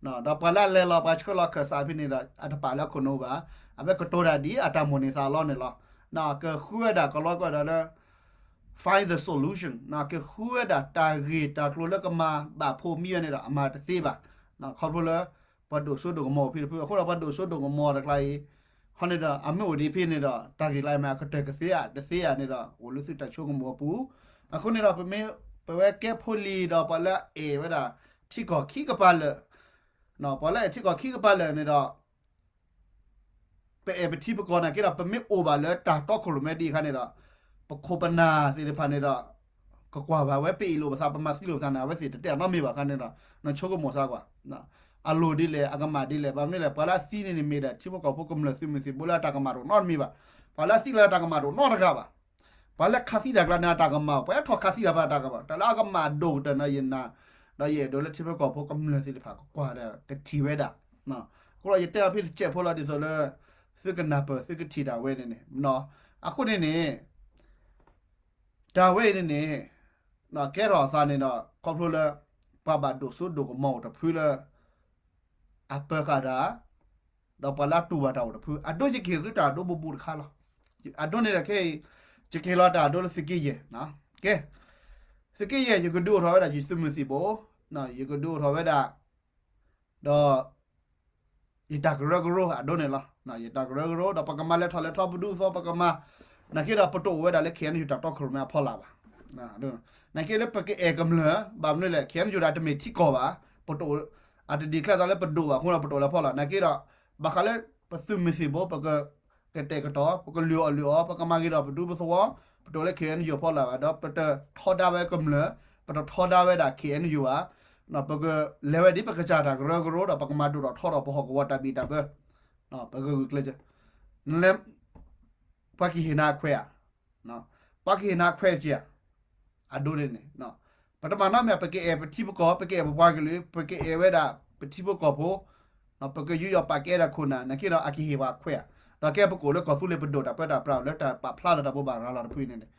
ဒီးပှၤလၢအလဲၤလီၤ ပှၤဆှၢလီၤခၢၣ်စးဖဲန့ၣ်ဒီး အတပာ်လၢအခိၣ်နူာ်ဘၣ်. အဝဲကတိၤတၢ်ဒ်အတၢ်မိၣ်န့ၢ်သးလီန့ၣ်လီၤ. ကဃုဝဲဒၣ်ကလီကွၢ်ဒီးလၢ find the solution ကဃုဝဲဒၣ်တၢ်ဂ့ၢ်တၢ်ကျိၤလၢကမၤဘၣ်ဖိးမံဝဲန့ၣ်ဒီး အမၤတသ့ဘၣ်. ခီဖျိလၢ ပှၤဒိၣ်စိဒိၣ်ကမီၤအိၣ်ဖဲတဖု အဃိဒီးပှၤဒိၣ်စိဒိၣ်ကမီၤတကျါအံၤ ဟီန့ၣ်ဒီး အမ့ၢ်အိၣ်ဒံးဖဲန့ၣ်ဒီး တၢ်ဂ့ၢ်ကျါအံၤမ့ၢ်အကတၢၢ်ကသ့ဧါ တသ့ဧါန့ၣ်ဒီး အိၣ်လၢသုတၢ်ဆိကမိၣ်အပူၤ. အဃိန့ၣ်ဒီး ပမ့ၢ် ပဝဲကဲဖိလံၤဒီးပှၤလၢအအဲၣ်ဝဲဒၣ် ထံကီၢ်ခံကပၤလၢာ် ပှၤလၢအအဲၣ်ထံကီၢ်ခံကပၤလၢာ်န့ၣ်ဒီး ပအဲၣ်ပထံပကီၢ်နာ်က့ဒီး ပမ့ၢ်အိၣ်ဘၣ်လၢတၢ်တီခိၣ်ရိၣ်မဲဒ်အခါန့ၣ်ဒီး ပခိၣ်ပနၢ်သ့ၣ်တဖၣ်န့ၣ်ဒီး ကကွၢ်ဘၣ်ဝဲ ပအ့ၣ်လိာ်ပသး ပမၤသံလိာ်ပသးန့ၣ် အဝဲသ့ၣ်တတဲအီၤနီတမံၤဘၣ်အခါန့ၣ်ဒီး နဆိကမိၣ်စၢ်ကွၢ် အလိၣ်ဒ်လဲၣ် အကမၣ်ဒ်လဲၣ် ဘၣ်မနုၤလဲၣ် ပှၤလၢအသံန့ၣ်န့ၣ်မ့ၢ်ဒၣ် ထံဖိကီၢ်ဖိကမျၢၢ်သုးမုၢ်သံၣ်ဘိလၢအတၢ်ကမၣ်တအိၣ်နီတမံၤဘၣ်. ပှၤလၢအသံလၢအတၢ်ကမၣ်တအိၣ်နီတဂၤဘၣ်. ပှၤလၢခးသံတၢ်ကျါန့ၣ် အတၢ်ကမၣ် ပှၤထီၣ်ခးသံတၢ်ပှၤတၢ်ကမၣ် တၢ်လၢအကမၣ်ဒိၣ်ကတၢၢ်န့ၣ် ယနာ် ဒီးယအဲၣ်ဒိးလၢထံဖိကီၢ်ဖိကမျၢၢ်သ့ၣ်တဖၣ်ကကွၢ်ဒီးကထံၣ်ဝဲဒၣ်. အဃိဒီးယတဲအီၤဖဲတစဲးဖိလီၤ ဒ်သိးလၢ သုကနၢ်ပၢၢ်သုကထံၣ်ဒၣ်ဝဲန့ၣ်န့ၣ် အဃိန့ၣ်န့ၣ် တၢ်ဝဲအံၤန့ၣ်န့ၣ် ကဲထီၣ်အသးန့ၣ်ဒီး ခီဖျိလၢ ပှၤဘၣ်ဒိၣ်စိဒိၣ်ကမီၤအိၣ်တဖုလၢ အပၢၤဃာ်တၢ် ဒီးပှၤလၢအတူၢ်ဘၣ်တၢ်အိၣ်တဖု အဒိယကဟ့ၣ်သုတၢ်အဒိဘူးဘူးတခါလီၤ. အဒိန့ၣ်ဒီးခဲအံၤ ယကဟ့ၣ်လီၤတၢ်အဒိလၢသုးက့ယဲၢ် ကဲ သုးက့ယဲၢ် ယကဒုးအိၣ်ထီၣ်ဝဲဒၣ်ယသုးမုၢ်သံၣ်ဘိ ယကဒုးအိၣ်ထီၣ်ဝဲဒၣ် ဒီး ယတၢ်ကရၢကရိအဒိန့ၣ်လီၤ. ယတၢ်ကရၢကရိ ဒီးပကမၤလဲၤထီၣ်လဲၤထီပဒူသီ ပကမၤ နာ်က့ဒီးပတအိၣ်ဝဲဒၣ်လၢ KNU တၢ်တီခိၣ်ရိၣ်မဲအဖီလာ်ဘၣ်. နာ်က့လၢပကအဲၣ်ကမျၢၢ် ဘၣ်မနုၤလဲၣ် KNU ဒၣ်တမ့ၢ်ထံကီၢ်ဘၣ် ပတအိၣ် အတ declare သးလၢပဒိၣ်ဘၣ်အဃိဒီး ပတအိၣ်လၢဖီလာ် နာ်က့ဒီး ဘၣ်ဃးလၢ ပသုးမုၢ်သံၣ်ဘိ ပက ကတဲာ်ကတီၤ ပကလုၢ်အီၣ်လုၢ်အီ ပကမၤဂ့ၤဒီးပဒူပသဝီ ပတအိၣ်လၢ KNU အဖီလာ်ဘၣ် ဒီးပတထီဒါဝဲကမျၢၢ် ပတထီဒါဝဲဒၣ် KNU ဘၣ်. ပကလဲၤဝဲဒ်ပကစၢ်တၢ်ကရၢကရိဒီး ပကမၤဒိၣ်ထီၣ်ထီထီၣ်ပဟီၣ်ကဝီၤတၢ်ဘံၣ်တၢ်ဘၢ ပကဂုာ်ကျဲးစၢး နလဲၤ ပှၤကဟ့ၣ်နၤအခွဲးဧါ ပှၤကဟ့ၣ်နၤအခွဲးက့ၤဧါ အဒိန့ၣ်န့ၣ် ပတမၤနီတမံၤ ပကအဲၣ်ပထံပကီၢ် ပကအဲၣ်ပပှၤကလုာ် ပကအဲၣ်ဝဲဒၣ်ပထံဖိကီၢ်ဖိ ပကယူးယီၣ်ပာ်ကဲဒၣ်ခိၣ်နၢ် နာ်က့ဒီးအကဟ့ၣ်ပှၤခွဲးဧါ ဒီးကဲပကအိၣ်လၢကီၢ်သူလ့ၤပဒိၣ်တၢ်ပၢတၢ်ပြးလၢတၢ်ပာ်ဖျါလီၤတၢ်ဘိးဘၣ်ရၤလီၤတဖုအံၤန့ၣ်န့ၣ်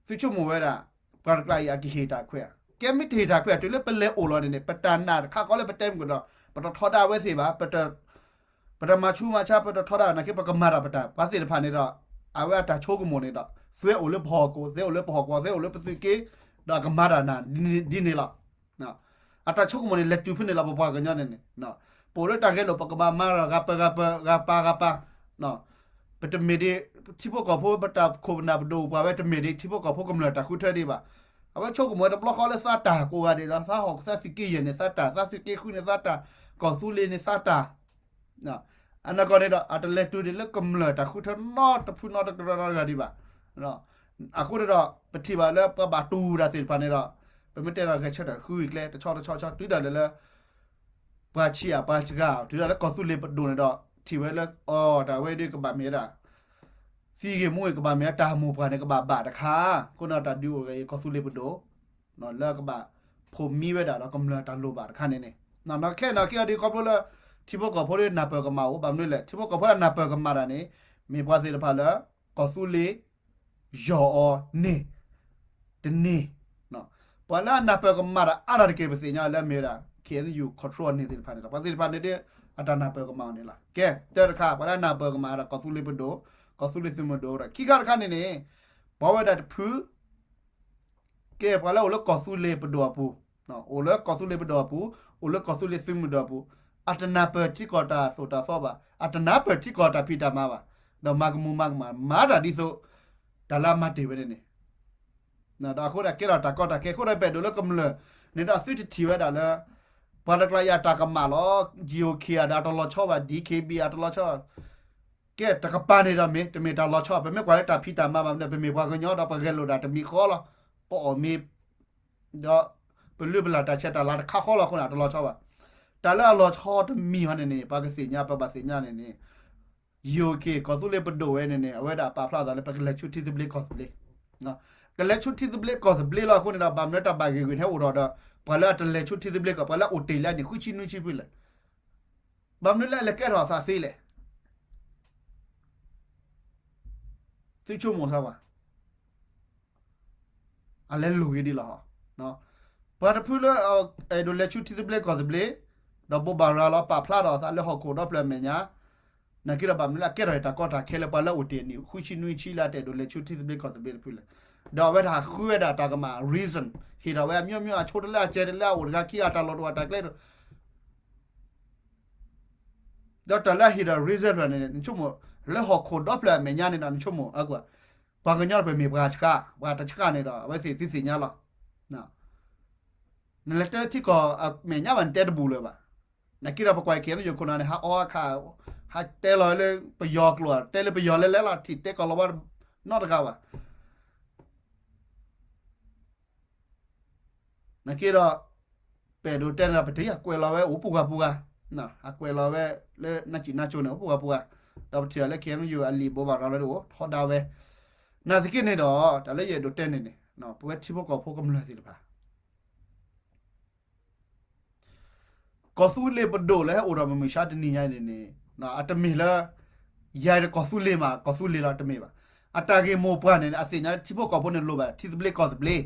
သုဆိကမိၣ်ဝဲဒၣ် ပှၤတကျါအံၤအကဟ့ၣ်တၢ်ခွဲးဧါ ကဲမ့ၢ်တဟ့ၣ်တၢ်ခွဲးဧါ တုၤလၢပလဲၤအိၣ်လီၤန့ၣ်န့ၣ် ပတၢ်နာ်တခါဃီလၢပတဲမုၢ်ကဒီး ပတထီဒါဝဲသ့ၣ်ဘၣ် ပတမၤဆူးမၤဆါ ပတထီဒါ နာ်က့ပကမၤတၢ်ပတၢ် ပှၤသ့ၣ်တဖၣ်န့ၣ်ဒီး အဝဲအတၢ်ဆိကမိၣ်န့ၣ်ဒီး သ့အိၣ်လၢပဟီၣ်ကဝီၤ သ့အိၣ်လၢပဟီၣ်ကဝီၤ သ့အိၣ်လၢပသုးက့ ဒီးအကမၤတၢ်နၤဒ်န့ၣ်လီၤ. အတၢ်ဆိကမိၣ်န့ၣ် လဲၤတုၤဖဲန့ၣ်လီၤ ပပှၤကညီန့ၣ်န့ၣ် ပအိၣ်လၢတၢ်ဂဲၤလိာ် ပကဘၣ်မၤဒီးဂၤပၢဂၤပၢ ဂၤပၢဂၤပၢ ပတမ့ၢ်ဒ် ထံဖိကီၢ်ဖိ ပတၢ်ခိၣ်ပနၢ်ပဒိၣ်ပှၤဝဲတမ့ၢ်ဒ် ထံဖိကီၢ်ဖိကမျၢၢ်တၢ်ဃုထၢဒံးဘၣ်. အဝဲဆိကမိၣ်ဝဲတဘျီဃီလၢသးတၢ်ကိးဂၤဒဲးဒီး သးဟီၣ်သးသုးက့ယဲၢ်န့ၣ်သးတၢ် သးသုးက့ဃုန့ၣ်သးတၢ် ကီၢ်သူလ့ၤန့ၣ်သးတၢ် အနီၢ်ကီၢ်န့ၣ်ဒီး အတလဲၤတုၤဒံးလၢကမျၢၢ်တၢ်ဃုထၢနီတဖုနီတကရၢနီတဂၤဒံးဘၣ်. အဃိန့ၣ်ဒီး ပထံၣ်ဘၣ်လၢပှၤဘၣ်တူၢ်တၢ်သ့ၣ်တဖၣ်န့ၣ်ဒီး ပမ့ၢ်တဲဒီးဂဲၤဆၢထၢၣ်ဃုဂ့ၤကျဲ တဆီတဆီဆီ တုၤဒၣ်လဲာ်လၢ ပှၤဆံးအပှၤစှၤ တုၤဒၣ်လၢကီၢ်သူလ့ၤပဒိၣ်န့ၣ်ဒီး ထံၣ်ဝဲလၢ အီ တၢ်ဝဲဒၣ်ကဘၣ်မ့ၢ်ဝဲဒၣ် သံဂ့ၤမူဂ့ၤ ကဘၣ်မ့ၢ်ဝဲတၢ်မိၢ်ပှၢ်န့ၣ် ကဘၣ်ဘၣ်တခါ, အဃိန့ၣ်တၢ်ဒုးအိၣ်ဂ့ၤအံၤ ကီၢ်သူလ့ၤပဒိၣ် လၢကဘၣ်ဖိးမံဝဲဒၣ်ဒီးကမျၢၢ်တၢ်လိၣ်ဘၣ်တခါန့ၣ်န့ၣ် ခဲအံၤန့ၣ်က့ၤအီၤဒ်ခီဖျိလၢ ထံဖိကီၢ်ဖိဒ်နၢ်ပၢၢ်ကမၣ်အိၣ် ဘၣ်မနုၤလဲၣ် ထံဖိကီၢ်ဖိဒ်နၢ်ပၢၢ်ကမၣ်တၢ်န့ၣ် မ့ၢ်ပှၤသ့ၣ်တဖၣ်လၢ ကီၢ်သူလ့ၤ ယီၢ်အီၤန့ၣ် တန့ၢ် ပှၤလၢအနၢ်ပၢၢ်ကမၣ်တၢ်အါတၢ်တက့ၢ် ပသ့ၣ်ညါလၢမ့ၢ်ဝဲဒၣ် K N U control န့ၣ်သ့ၣ်တဖၣ်န့ၣ်ဒီး ပှၤသ့ၣ်တဖၣ်န့ၣ်ဒီး အတၢ်နၢ်ပၢၢ်ကမၣ်အီၤန့ၣ်လီၤ. ကဲ တၢတခါ ပှၤလၢအနၢ်ပၢၢ်ကမၣ်ဒီး ကီၢ်သူလ့ၤပဒိၣ် ကီၢ်သူလ့ၤသုးမုၢ်ဒိၣ်ဒီး ခံခါတခါန့ၣ်န့ၣ် ပှၤဝဲဒၣ်တဖု ကဲ ပှၤလၢအိၣ်လၢကီၢ်သူလ့ၤပဒိၣ်အပူၤ, အိၣ်လၢကီၢ်သူလ့ၤပဒိၣ်အပူၤ, အိၣ်လၢကီၢ်သူလ့ၤသုးမုၢ်ဒိၣ်အပူၤ, အတနၢ်ပၢၢ်ထံကီၢ်တၢ်သိၣ်တၢ်သီဘၣ်, အတနၢ်ပၢၢ်ထံကီၢ်တၢ်ဖံးတၢ်မၤဘၣ်, ဒီးမၤကမူၤမၤကမၣ် မၤတၢ်ဒ်သိး တၢ်လၢအမၤတ့ၢ်ဝဲန့ၣ်န့ၣ်, ဒီးအဃိဒၣ်ကဲထီၣ်တၢ်ကီတၢ်ခဲ အဃိဒီးပအဲၣ်ဒိးလၢကမျၢၢ်န့ၣ်ဒီး အသုတထံၣ်ဝဲဒၣ်လၢ ပှၤတကျါယၤတၢ်ကမၣ်လီၤ, G O K အဒီးတလီၤဆီဘၣ်, D K B အတလီၤဆီဘၣ် ကဲ တကပၤန့ၣ်ဒီးမ့ၢ် တမ့ၢ်တၢ်လီၤဆီ ပမ့ၢ်ကွၢ်လၢတၢ်ဖံးတၢ်မၤဘၣ်မနုၤ ပမ့ၢ်ပှၤကညီဒီးပဂဲၤလိာ်ဒၣ်တမံၤဃီလီၤ. ပအီၣ်မ့ၤ ဒီးပလုၢ်ပလၢ်တၢ်ဆဲးတၢ်လၤတခါဃီလီၤအဃိန့ၣ် တလီၤဆီဘၣ်. တၢ်လၢအလီၤဆီတမံၤဟီန့ၣ်န့ၣ် ပှၤကသ့ၣ်ညါ ပဘၣ်သ့ၣ်ညါန့ၣ်န့ၣ် ယိၤက့ၤ ကီၢ်သူလ့ၤပဒိၣ်ဝဲန့ၣ်န့ၣ် အဝဲဒၣ်ပာ်ဖျါသးလၢပကလဲၤဆူထံသဘျ့ကီၢ်သဘျ့ ကလဲၤဆူထံသဘျ့ကီၢ်သဘျ့လီၤအဃိန့ၣ်ဒီး ဘၣ်မနုၤတၢ်ဘၣ်ဂ့ၢ်ဂ့ၢ်န့ၣ်ဟဲအိၣ်ထီၣ်ဒီး ပှၤလၢအတလဲၤဆူထံသဘျ့ကီၢ် ပှၤလၢအအိၣ်တ့ၢ်လၢအနံၣ်ဃုဆံနွံဆံဖုလဲၣ်. ဘၣ်မနုၤလၢအလဲၤကဲထီၣ်အသးသ့လဲၣ်. သုဆိကမိၣ်သးဝဲ အလဲၤလိၣ်ဂ့ၤဒ်လီၤ. ပှၤတဖုလၢ အဲၣ်ဒိးလဲၤဆူထံသဘျ့ကီၢ်သဘျ့ ဒီးဘိးဘၣ်ရၤလီၤ ပာ်ဖျါထီၣ်အသးလၢဟီၣ်ခိၣ်ဒီဖျၢၣ်အမဲာ်ညါ နာ်က့ဒီးဘၣ်မနုၤလၢအကဲထီၣ်တၢ်ကီတၢ်ခဲလၢပှၤလၢအအိၣ်တ့ၢ်အနံၣ်ဃုဆံနွံဆံလၢအတအဲၣ်ဒိးလဲၤဆူထံသဘျ့ကီၢ်သဘျ့တဖုလဲၣ်. ဒီးအဝဲဒၣ်ဟးဃုဝဲဒၣ်တၢ်ကမၣ် reason ဟ့ၣ်ထီၣ်ဝဲအမျိုးမျိုး အဆိတလၢအစဲးတလၢအအိၣ်တဂၤခံဂၤ တၢ်လီၢ်တအိၣ် တၢ်ကျဲ ဒီးတၢ်လၢအဟ့ၣ်ဒီး reason ဖျၢၣ်န့ၣ် နဆိကမိၣ် လၢဟီၣ်ခိၣ်ဒီဖျၢၣ်အမဲာ်ညါန့ၣ်ဒီး နဆိကမိၣ် ပှၤကညီတဖၣ်မ့ၢ်ပှၤဆှး ပှၤတဆှးန့ၣ်ဒီး အဝဲသ့ၣ်သုသ့ၣ်ညါလီၤ. နလဲၤတဲလၢထံကီၢ်အမဲာ်ညါဘၣ် နတဲတဘူၣ်လၢၤဘၣ်. နာ်က့ဒီးပကွၢ်ခဲအံၤ ယိၤခိၣ်နၢ်န့ၣ် ဟးအီအခါ ဟးတဲလီၤလၢပယီၤကျိာ် တဲလၢပယီၤလဲၤလဲၤလီၤ ထံၣ်တဲကီၢ်လီၤဝါနီတဂၤဘၣ်. နာ်က့ဒီး ပအဲၣ်ဒိးတဲန့ၣ်ဒီး ပတယၤကွဲးလီၤဝဲအိၣ်ပူၤဂၤပူၤဂၤ, ဟးကွဲးလီၤဝဲလၢနၢ်စံၣ်နၢ်ကၠိန့ၣ် အိၣ်ပူၤဂၤပူၤဂၤ, ဒီးပထံၣ်အီၤလၢ K N U အလံာ်ဘိးဘၣ်ရၤလီၤဒ်အိၣ်ထီဒါဝဲ, နာ်သက့န့ၣ်ဒီး တၢ်လၢယအဲၣ်ဒိးတဲန့ၣ်န့ၣ် ပဝဲထံဖိကီၢ်ဖိကမျၢၢ်သ့ၣ်တဖၣ် ကီၢ်သူလ့ၤပဒိၣ်လၢဟဲအိၣ်ဒီးမုၢ်မဆါတနံၤညါအံၤန့ၣ်န့ၣ် အတမ့ၢ်လၢ ယၤအံၤဒီးကီၢ်သူလ့ၤမး ကီၢ်သူလ့ၤလီၤ တမ့ၢ်ဘၣ်. အတၢ်ဂ့ၢ်မိၢ်ပှၢ်န့ၣ် အသ့ၣ်ညါလၢထံဖိကီၢ်ဖိန့ၣ်လိၣ်ဘၣ်ထံသဘျ့ကီၢ်သဘျ့,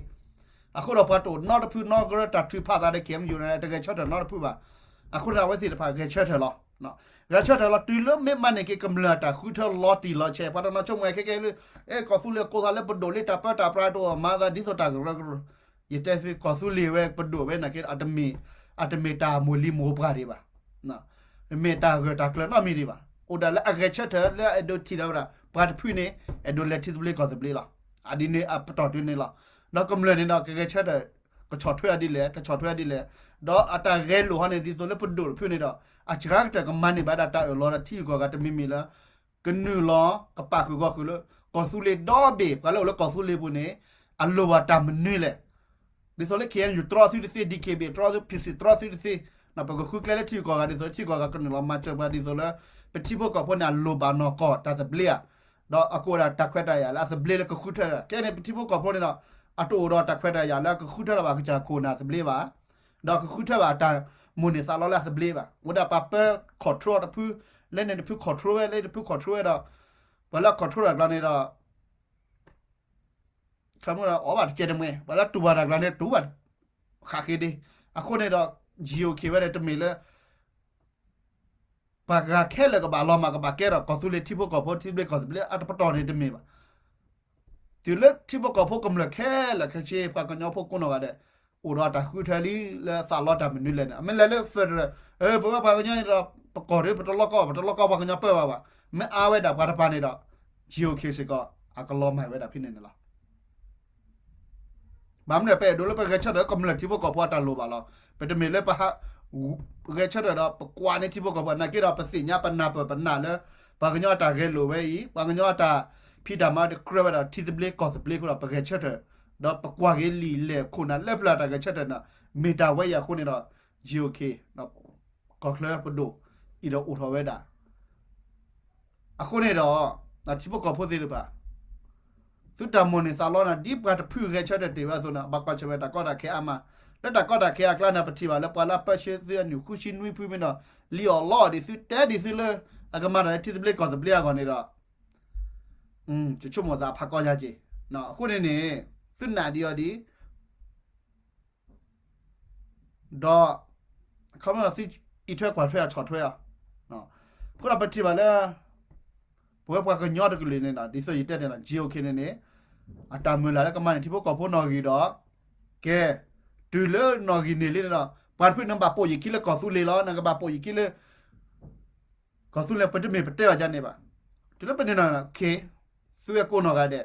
အဃိဒီးပှၤတအိၣ်နီတဖုနီတကရၢ တၢ်ထုးဖးသးဒီး K N U န့ၣ် တဂဲၤဆၢထၢၣ်နီတဖုဘၣ်. အဃိန့ၣ် အဝဲသ့ၣ်တဖၣ်ဂဲၤဆၢထၢၣ်လီၤ. ဂဲၤဆၢထၢၣ်လီၤ တုၤလၢမ့ၢ်မၤန့ၢ်က့ၤကမျၢၢ်အတၢ်ဃုထၢလီၤတံၢ်လီၤဆဲး ပှၤတနီၤဆိကမိၣ်ခဲကဲလၢ အဲ ကီၢ်သူလ့ၤကိးသးလၢပဒိၣ်လံ တၢ်ပၢတၢ်ပြးတအိၣ်မၤသးဒ်သိးတၢ်ကရၢကရိ ယတဲသု ကီၢ်သူလ့ၤဝဲပဒိၣ်ဝဲနာ်က့ အတမ့ၢ်တၢ်မိၢ်လံၤမိၢ်ပှၢ်ဒံးဘၣ်, မ့ၢ်တၢ်ဂၢၢ်တၢ်ကျၢၤနီတမံၤဒံးဘၣ်. အိၣ်ဒၣ်လၢအဂဲၤဆၢထၢၣ်လၢအအဲၣ်ဒိးထံၣ်ဒၣ်ဝဲဒၣ် ပှၤတဖုန့ၣ် အဲၣ်ဒိးလဲၤထံသဘျ့ကီၢ်သဘျ့လီၤ. အဒ်န့ၣ်အပတီၢ်တုၤန့ၣ်လီၤ. ဒီးကမျၢၢ်န့ၣ်ဒီး ကဂဲၤဆၢထၢၣ် ကဆီၣ်ထွဲအီၤဒ်လဲၣ် ကဆီၣ်ထွဲအီၤဒ်လဲၣ်. ဒီးအတၢ်ဂဲၤလိာ်ဟီန့ၣ် ဒ်သိးလၢပဒိၣ်တဖုန့ၣ်ဒီး အစှၤကတၢၢ်ကမၤန့ၢ်ဘၣ်ဒၣ်တၢ်အၢၣ်လီၤဒီးထံဂုၤကီၢ်ဂၤတမံၤမံၤလၢ ကနုာ်လီၤ ကပာ်ဃုာ်ဂီၢ်ဃုာ်လၢ ကီၢ်သူလ့ၤဒီဘ့ၣ် ပှၤလၢအိၣ်လၢကီၢ်သူလ့ၤပူၤန့ၣ် အလိၣ်ဘၣ်တၢ်မနုၤလဲၣ်. ဒ်သိးလၢ K N U တြီသုတသ့ D K B တြီသု P C တြီသုတသ့, ပကဃုကျဲလၢထံဂုၤကီၢ်ဂၤဒ်သိး ထံဂုၤကီၢ်ဂၤကနုာ်လီၤမၤစၢၤပှၤဒ်သိးလၢ ပထံဖိကီၢ်ဖိန့ၣ် အလိၣ်ဘၣ်နီၢ်ကီၢ်တၢ်သဘျ့ဧါ. ဒီးအကအိၣ်ဒၣ်တၢ်ခွဲးတၢ်ယာ်လၢအသဘျ့လၢကဃုထၢဒီး ကဲန့ၣ် ပထံဖိကီၢ်ဖိန့ၣ်ဒီး အတအိၣ်ဒီးတၢ်ခွဲးတၢ်ယာ်လၢအကဃုထၢထီၣ်ဘၣ်ကစၢ်ခိၣ်နၢ်သဘျ့ဘၣ် ဒီးကဃုထၢဘၣ်အတၢ်မိၣ်န့ၢ်သးလီလၢအသဘျ့ဘၣ်. အိၣ်ဒၣ်ပှၤပၢ control တဖု လၢန့ၣ်တဖု control ဝဲ လၢတဖု control ဝဲဒီး ပှၤလၢအ control တၢ်ကျါန့ၣ်ဒီး ခီမ့ၢ်ဒီး အီၣ်ဘၣ်တကဲတမှဲ ပှၤလၢတူၢ်ဘၣ်တၢ်ကျါန့ၣ် တူၢ်ဘၣ်ဃးဃ့ဒ့. အဃိန့ၣ်ဒီး G O K ဝဲန့ၣ် တမ့ၢ်လၢ ပှၤဂၤခဲလၢာ်ကဘၣ်လီၤမၢ်ကဘၣ်ကဲဒီး ကီၢ်သူလ့ၤထံဖိကီၢ်ဖိ ထံသဘျ့ကီၢ်သဘျ့ အတပတီၢ်န့ၣ်တမ့ၢ်ဘၣ်. တုၤလၢထံဖိကီၢ်ဖိကမျၢၢ်ခဲလၢာ်ခဲဆ့ ပှၤကညီဖိကိးနီၢ်ဂၤဒဲး အိၣ်ဒီးတၢ်ဃုထၢလံလၢသးလီတၢ်မနုၤလဲၣ်န့ၣ် အမ့ၢ်လဲၤလၢ federal ပဝဲပှၤကညီန့ၣ်ဒီး ပကီၢ်ဒ်ပတလီၢ်ကီၢ် ပတလီၢ်ကီၢ်ပှၤကညီပၢဘၣ်ဘၣ်. မ့ၢ်အါဝဲဒၣ်ပှၤတပၤန့ၣ်ဒီး G O K စ့ၢ်ကီး အကလီၤမၢ်ဝဲဒၣ်ဖဲန့ၣ်န့ၣ်လီၤ. ဘၣ်မနုၤပအဲၣ်ဒိးလၢပဂဲၤဆၢထၢၣ်ကမျၢၢ်ထံဖိကီၢ်ဖိအတၢ်လိၣ်ဘၣ်လီၤ. ပတမ့ၢ်လၢပဟး ဂဲၤဆၢထၢၣ်ဒီးပကွၢ်န့ၢ်ထံဖိကီၢ်ဖိ နာ်က့ဒီးပသ့ၣ်ညါပနၢ်ပၢၢ်ပနာ်လၢ ပှၤကညီအတၢ်ဂဲၤလိာ်ဝဲအံၤ ပှၤကညီအတၢ်ဖံးတၢ်မၤတကြၢးဝဲဒီးထံသဘျ့ကီၢ်သဘျ့အဃိဒီး ပဂဲၤဆၢထၢၣ် ဒီးပကွၢ်က့ၤလံာ်လဲၢ်ခိၣ်နၢ်လၢပျၢၤတၢ်ဂဲၤဆၢထၢၣ်န့ၣ် မ့ၢ်တၢ်ဝဲအံၤအဃိန့ၣ်ဒီး G O K ကီၢ်ချၢပဒိၣ်အံၤဒီးအိၣ်ထီၣ်ဝဲဒၣ်. အဃိန့ၣ်ဒီး ထံဖိကီၢ်ဖိသ့ၣ်တဖၣ် သုတၢ်မိၣ်န့ၢ်သးလီန့ၣ် ဒ်ပှၤတဖုဂဲၤဆၢထၢၣ်တ့ၢ်ဝဲအသိးန့ၣ် ဘၣ်ကွၢ်ဆၢၣ်မဲာ်တၢ်ကီတၢ်ခဲအါမး, လၢတၢ်ကီတၢ်ခဲအကျါန့ၣ် ပထံၣ်ဘၣ်လၢပှၤလၢအပၢဆှၢသုအနံၣ်ဃုဆံနွံဖုမ့ၢ်ဒီး လံအီၣ်လီအီၣ်ဒံးသုတဲဒံးသုလၢ အကမၤတၢ်လၢထံသဘျ့ကီၢ်သဘျ့အဂီၢ်န့ၣ်ဒီး ယဆိကမိၣ်သးဖးကီညါက့ၤ, အဃိန့ၣ်န့ၣ် သုနာ်ဒံးအီၤဒံး ဒီး ခီမ့ၢ်သုအံးထွဲကွၢ်ထွဲအီၤဆီၣ်ထွဲအီၤ, အဃိဒီးပထံၣ်ဘၣ်လၢ ပဝဲပှၤကညီတကလုာ်န့ၣ်ဒီး ဒ်သိးယတဲန့ၣ်ဒီး GOK န့ၣ်န့ၣ် အတၢ်မုၢ်လၢ်လၢကမၤန့ၢ်ထံဖိကီၢ်ဖိနီၣ်ဂံၢ်ဒီး ကဲ တုၤလၢနီၣ်ဂံၢ်န့ၢ်လံန့ၣ်ဒီး ပှၤတဖုန့ၣ်ဘၣ်ပိာ်ယခံလၢကီၢ်သူလ့ၤလီၤ, နကဘၣ်ပိာ်ယခံလၢ ကီၢ်သူလ့ၤ ပတမ့ၢ်ပတဲအီၤဒ်န့ၣ်ဘၣ်. တုၤလၢပန့ၣ်နီၣ် ကဲ သုဝဲကိးနီၢ်ဂၤဒဲး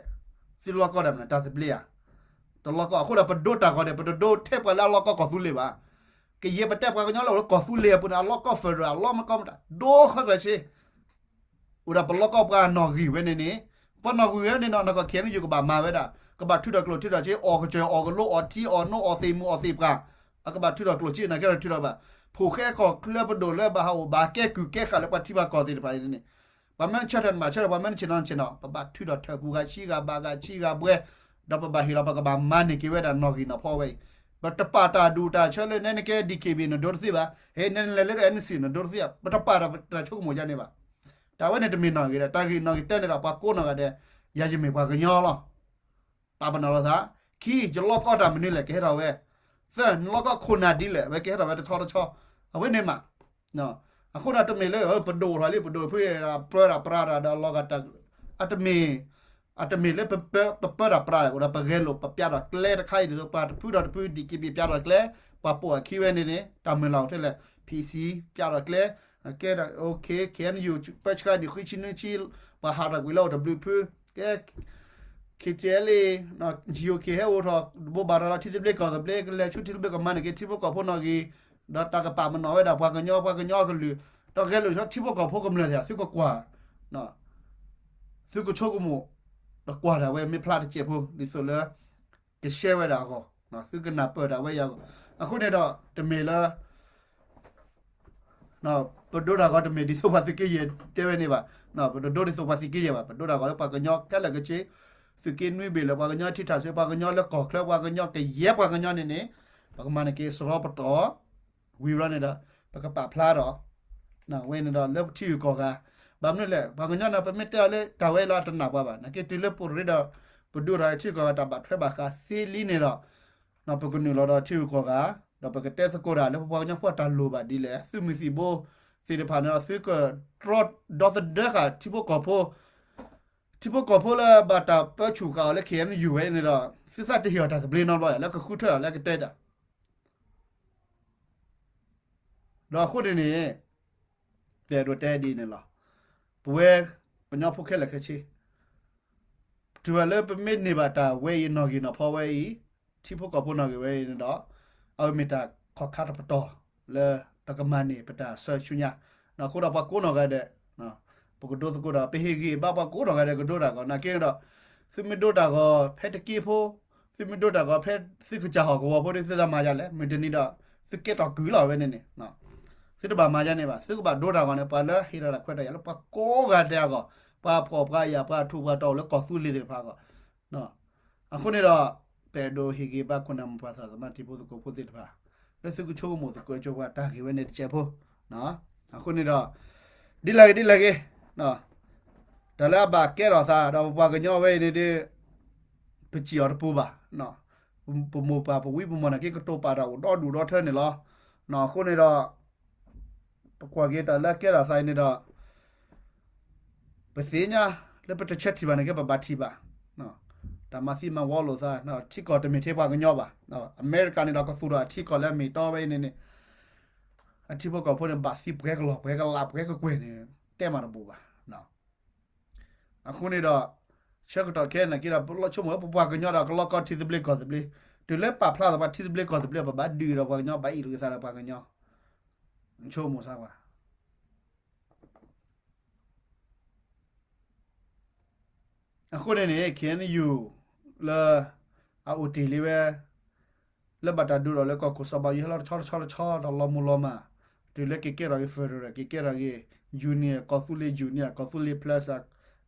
သုလီၢ်ကီၢ်ဒၣ်မနုၤ တၢ်သဘျ့ဧါ, တလီၢ်ကီၢ် အဃိဒီးပဒိတၢ်ဂီၤန့ၣ် ပတဒိထဲပှၤလၢအလီၢ်ကီၢ်ကီၢ်သူလ့ၤဘၣ်. ကယဲၢ်ပတဲပှၤကညီလၢအိၣ်လၢကီၢ်သူလ့ၤအပူၤန့ၣ် အလီၢ်ကီၢ် federal အလီၢ်မကီၢ်မတၤ ဒိဃၢဃၢဆ့ အိၣ်ဒီးပလီၢ်ကီၢ်ပှၤနီၣ်ဂံၢ်ဝဲန့ၣ်န့ၣ်, ပှၤနီၣ်ဂံၢ်ဝဲန့ၣ်နီၣ် နကီၢ် KNU ကဘၣ်မၤဝဲဒၣ်, ကဘၣ်ထုးထီၣ်ကျိၣ်ထုးထီၣ်စ့ အီၣ်ကစၢၢ်အီၣ်ကလိ အီၣ်ထံအီၣ်နိ အီၣ်သ့ၣ်မုၢ်အီၣ်သ့ၣ်ပှၢ်, အကဘၣ်ထုးထီၣ်ကျိၣ်စ့ နကဲထီၣ်ထုးထီၣ်ဘၣ်. ဖိၣ်ဃဲကီၢ်ချၢပဒိၣ်လၢဘၣ်ဟးအိၣ်ဘၣ်ကဲကုၢ်ကဲဃာ်လၢပှၤထံပှၤကီၢ်သ့ၣ်တဖၣ်အံၤန့ၣ်န့ၣ်, ပှၤမၢနဆၢထၢၣ်နဘၣ်ဆၢထၢၣ် ပှၤမၢနဆ့ၣ်နီၤဆ့ၣ်နီၤ ပဘၣ်ထုးထီၣ်ထၢၣ်ပူၤဂၤဆံဂၤဘၣ်ဂၤဆံဂၤဘှဲ, ဒီးပဘၣ်ဟ့ၣ်လီၤ ပကဘၣ်မၤန့ၢ်က့ၤဝဲဒၣ်နီၣ်ဂံၢ်နီၣ်ဖီဝဲအံၤ, ပတပာ်တၢ်ဒူၣ်တၢ်ဆၢလၢနဲနကဲ DKB နဒိတသ့ဘၣ်, ဟဲနဲနလဲၤလၢ NC နဒိတသ့ဘၣ်, ပတပာ်တၢ်တၢ်ဆိကမိၣ်ယါန့ၣ်ဘၣ်. တၢ်ဝဲန့ၣ်တမ့ၢ်နီၣ်ဂံၢ်ဒီး တၢ်ဂ့ၢ်နီၣ်ဂံၢ်တဲန့ၣ်ဒီး ပှၤကိးနီၢ်ဂၤဒဲး ယၤယမ့ၢ်ပှၤကညီလီၤ. ပာ်ပနီၣ်လိာ်သး, ခံ ယလီၢ်ကီၢ်တၢ်မနုၤလဲၣ် ကဟဲထီၣ်ဝဲ, သၢ နလီၢ်ကီၢ်ခိၣ်နၢ်ဒ်လဲၣ် ဝဲကဟဲထီၣ်ဝဲတဆီတဆီ, အဝဲန့ၣ်မး. အဃိဒီးတမ့ၢ်လၢ ပဒိၣ်ထီၣ်လံ ပဒိၣ်ဖု ပၢတၢ်ပြးတၢ်ဒီးလီၤဂာ်, အတမ့ၢ်, အတမ့ၢ်လၢ ပပၢတၢ်ပြးအိၣ်ဒီး ပဂဲၤလိာ် ပပျးထီၣ်ကျဲတခါအံၤဒ်သိး ပှၤတဖုဒီးတဖု DKB ပျးထီၣ်ကျဲ, ပှၤပိာ်အခံဝဲန့ၣ်န့ၣ် တၢ်မုၢ်လၢ်အိၣ်ထဲလဲၣ်, PC ပျးထီၣ်ကျဲ, ကဲ OK KNU ပၢဆှၢဒံးဃုဆံနွံဆံ, ပှၤဟးထီၣ်ကွံာ်လၢအိၣ်တဘျုးဖု, ကဲ KTLA, GOK ဟဲအိၣ်ထီၣ် ဘိးဘၣ်ရၤလီၤထံသဘျ့ကီၢ်သဘျ့ ကလဲၤဆူထံသဘျ့ကမၤန့ၢ်က့ၤထံဖိကီၢ်ဖိနီၣ်ဂံၢ်, ဒီးတၢ်ကပာ်ပနီၣ်ဝဲဒၣ်ပှၤကညီ ပှၤကညီကလုာ်, ဒီးဂဲၤလိာ်ထီၣ်ထံဖိကီၢ်ဖိကမျၢၢ်သ့ၣ် သုကကွၢ်, သုကဆိကမိၣ်, ဒီးကွၢ်ဒၣ်ဝဲမ့ၢ်ဖျါတစဲးဖိ ဒ်သိးလၢ ကရှဲဝဲဒၣ်အဂီၢ်, သုကနၢ်ပၢၢ်ဒၣ်ဝဲအံၤအဂီၢ်, အဃိန့ၣ်ဒီး တမ့ၢ်လၢ ပဒိတၢ်ဂီၤတမ့ၢ်ဒ်သိးပှၤသုးက့ယဲၢ်တဲဝဲန့ၣ်ဘၣ်, ပတဒိဒ်သိးပှၤသုးက့ယဲၢ်ဘၣ်, ပဒိတၢ်ဂီၤလၢပှၤကညီခဲလၢာ်ကဆ့, သုးက့နွံဘ့ၣ်လၢပှၤကညီထံထၣ်ဆူ ပှၤကညီလၢကီၢ်ချၢ ပှၤကညီကယဲၢ်ပှၤကညီန့ၣ်န့ၣ်, ပကမၤန့ၢ်က့ၤစရီပတီၢ်, ဝံၤဘျီန့ၣ်ဒီး ပကပာ်ဖျါဒီး ဝဲန့ၣ်ဒီးလၢပထံဂုၤကီၢ်ဂၤ, ဘၣ်မနုၤလဲၣ် ပှၤကညီန့ၣ် ပမ့ၢ်တဲအီၤလၢတၢ်ဝဲလီၤတနာ်ပှၤဘၣ်, နာ်က့တုၤလၢပရ့ဒီး ပဒိၣ်ထီၣ်ထံဂုၤကီၢ်ဂၤတၢ်ဘၣ်ထွဲဘၣ်ဃးသ့လံန့ၣ်ဒီး ပကနုာ်လီၤဒီးထံဂုၤကီၢ်ဂၤ, ဒီးပကတဲသကိးတၢ်လၢပပှၤကညီဖိအတၢ်လိၣ်ဘၣ်ဒ်လဲၣ်, သုးမုၢ်သံၣ်ဘိသ့ၣ်တဖၣ်န့ၣ်ဒီး သုကတြီဒီသဒၢဃာ်ထံဖိကီၢ်ဖိ, ထံဖိကီၢ်ဖိလၢဘၣ်တၢ်ပၢဆူၣ်ဃာ်အီၤလၢ KNU ဝဲန့ၣ်ဒီး သုသးတဟ့ၣ်အီၤတၢ်သဘျ့နီတဘျီ လၢကဃုထၢလၢကတဲတၢ် ဒီးအဃိန့ၣ်န့ၣ် တဲဒိးတဲဒ်န့ၣ်လီၤ. ပဝဲကညီဖိခဲလၢာ်ခဲဆ့ တုၤလၢပမ့ၢ်န့ၢ်ဘၣ်တၢ်ဝဲအံၤ နီၣ်ဂံၢ်နီၣ်ဖီဝဲအံၤ, ထံဖိကီၢ်ဖိနီၣ်ဂံၢ်ဝဲအံၤန့ၣ်ဒီး အဝဲမ့ၢ်တၢ်ခီၣ်ခါတပတီၢ်လၢပကမၤန့ၢ်ပတၢ်ဆၢဆူညါ, အဃိဒီးပှၤကိးနီၢ်ဂၤဒဲး ပကဒိသကိးဒီး ပဟ့ၣ်ဂံၢ်ဘါပှၤကိးနီၢ်ဂၤဒဲးကဒိတၢ်ဂီၤ နာ်က့ဒီး သုမ့ၢ်ဒိတၢ်ဂီၤဖဲတက့ဖိ, သုမ့ၢ်ဒိတၢ်ဂီၤဖဲသုကစၢ်ဟီၣ်ကဝီၤဖိဒီး သုသးမၤယၤလဲၣ်, မုၢ်တနံၤဒီး သုကဲထီၣ်ကုၢ်လီၤဝဲန့ၣ်န့ၣ်, သုတဘၣ်မၤယၤန့ၣ်ဘၣ်, သုကဘၣ်ဒိတၢ်ဂီၤန့ၣ် ပှၤလၢဟ့ၣ်ထီၣ်တၢ်ခွဲးတၢ်ယာ်လၢပှၤကိးဂၤဒဲးအဂီၢ်, ပှၤဖှီၣ်ပှၤယာ် ပှၤထူးပှၤတီၤအိၣ်လၢကီၢ်သူလ့ၤသ့ၣ်တဖၣ်အဂီၢ် အဃိန့ၣ်ဒီး ပအဲၣ်ဒိးဟ့ၣ်ဂံၢ်ဘါခိၣ်နၢ်မိၢ်ပှၢ်သရၣ်သမါတံၤဖိသကိးဖိသ့ၣ်တဖၣ် လၢသုကဆိကမိၣ်သကိးကၠိပှၤတၢ်ဂ့ၢ်ဝဲန့ၣ်တစဲးဖိ, အဃိန့ၣ်ဒီး ဒ်လဲၣ်ဂ့ၤဒ်လဲၣ်ဂ့ၤ တၢ်လၢအဘၣ်ကဲထီၣ်သးဒီးပပှၤကညီဝဲအံၤန့ၣ်ဒီး ပစံၣ်အီၤတပူၤဘၣ်, ပမိၢ်ပၢ်ပဝံပမီၢ်နာ်က့ကတိၤပာ်တၢ်အိၣ်ဒီဒူၣ်ဒီထၢန့ၣ်လီၤ. အဃိန့ၣ်ဒီး ပကွၢ်က့ၤတၢ်လၢအကဲထီၣ်သးအံၤန့ၣ်ဒီး ပသ့ၣ်ညါလၢပတဆၢထံၣ်ဘၣ်န့ၣ်က့ ပဘၣ်ထံၣ်ဘၣ်, တၢ်မၤသံမၤဝီလိာ်သး ထံကီၢ်တမ့ၢ်ထဲပှၤကညီဘၣ်, အမဲရကၤန့ၣ်ဒီးကသူၣ်ထီၣ်အထံကီၢ်လၢအမ့ၢ်တီဝဲအံၤန့ၣ်န့ၣ် အထံဖိကီၢ်ဖိန့ၣ် ဘၣ်သံပှဲၤကလီၢ်ပှဲၤကလးပှဲၤကကွဲၢ်န့ၣ် တဲမးတဘူးဘၣ်. အဃိန့ၣ်ဒီး ဆၢကတီၢ်ခဲအံၤနာ်က့ဒီး ပဆိကမိၣ်လၢပပှၤကညီဒီးကလီကီထံသဘျ့ကီၢ်သဘျ့, တုၤလၢပာ်ဖျါသးပှၤထံသဘျ့ကီၢ်သဘျ့ ပဘၣ်ဒုးဒီးပှၤကညီ ဘၣ်အ့ၣ်လိာ်က့ၤသးဒီးပှၤကညီ, ဆိကမိၣ်ဆၢကွၢ် အဃိန့ၣ်န့ၣ် KNU လၢ အအိၣ်တ့ၢ်လံဝဲ လၢဘၣ်တၢ်ဒုးဒီးလၢကီၢ်ခိၣ်စီၤဘၣ်ယွၤဟဲလီၤတဆီတဆီတဆီ ဒီးလီၤမုၢ်လီၤမၢ်, တုၤလၢက့ၤကဲထီၣ်က့ၤ federal က့ၤကဲထီၣ်က့ၤ union ကီၢ်သူလ့ၤ union ကီၢ်သူလ့ၤ plus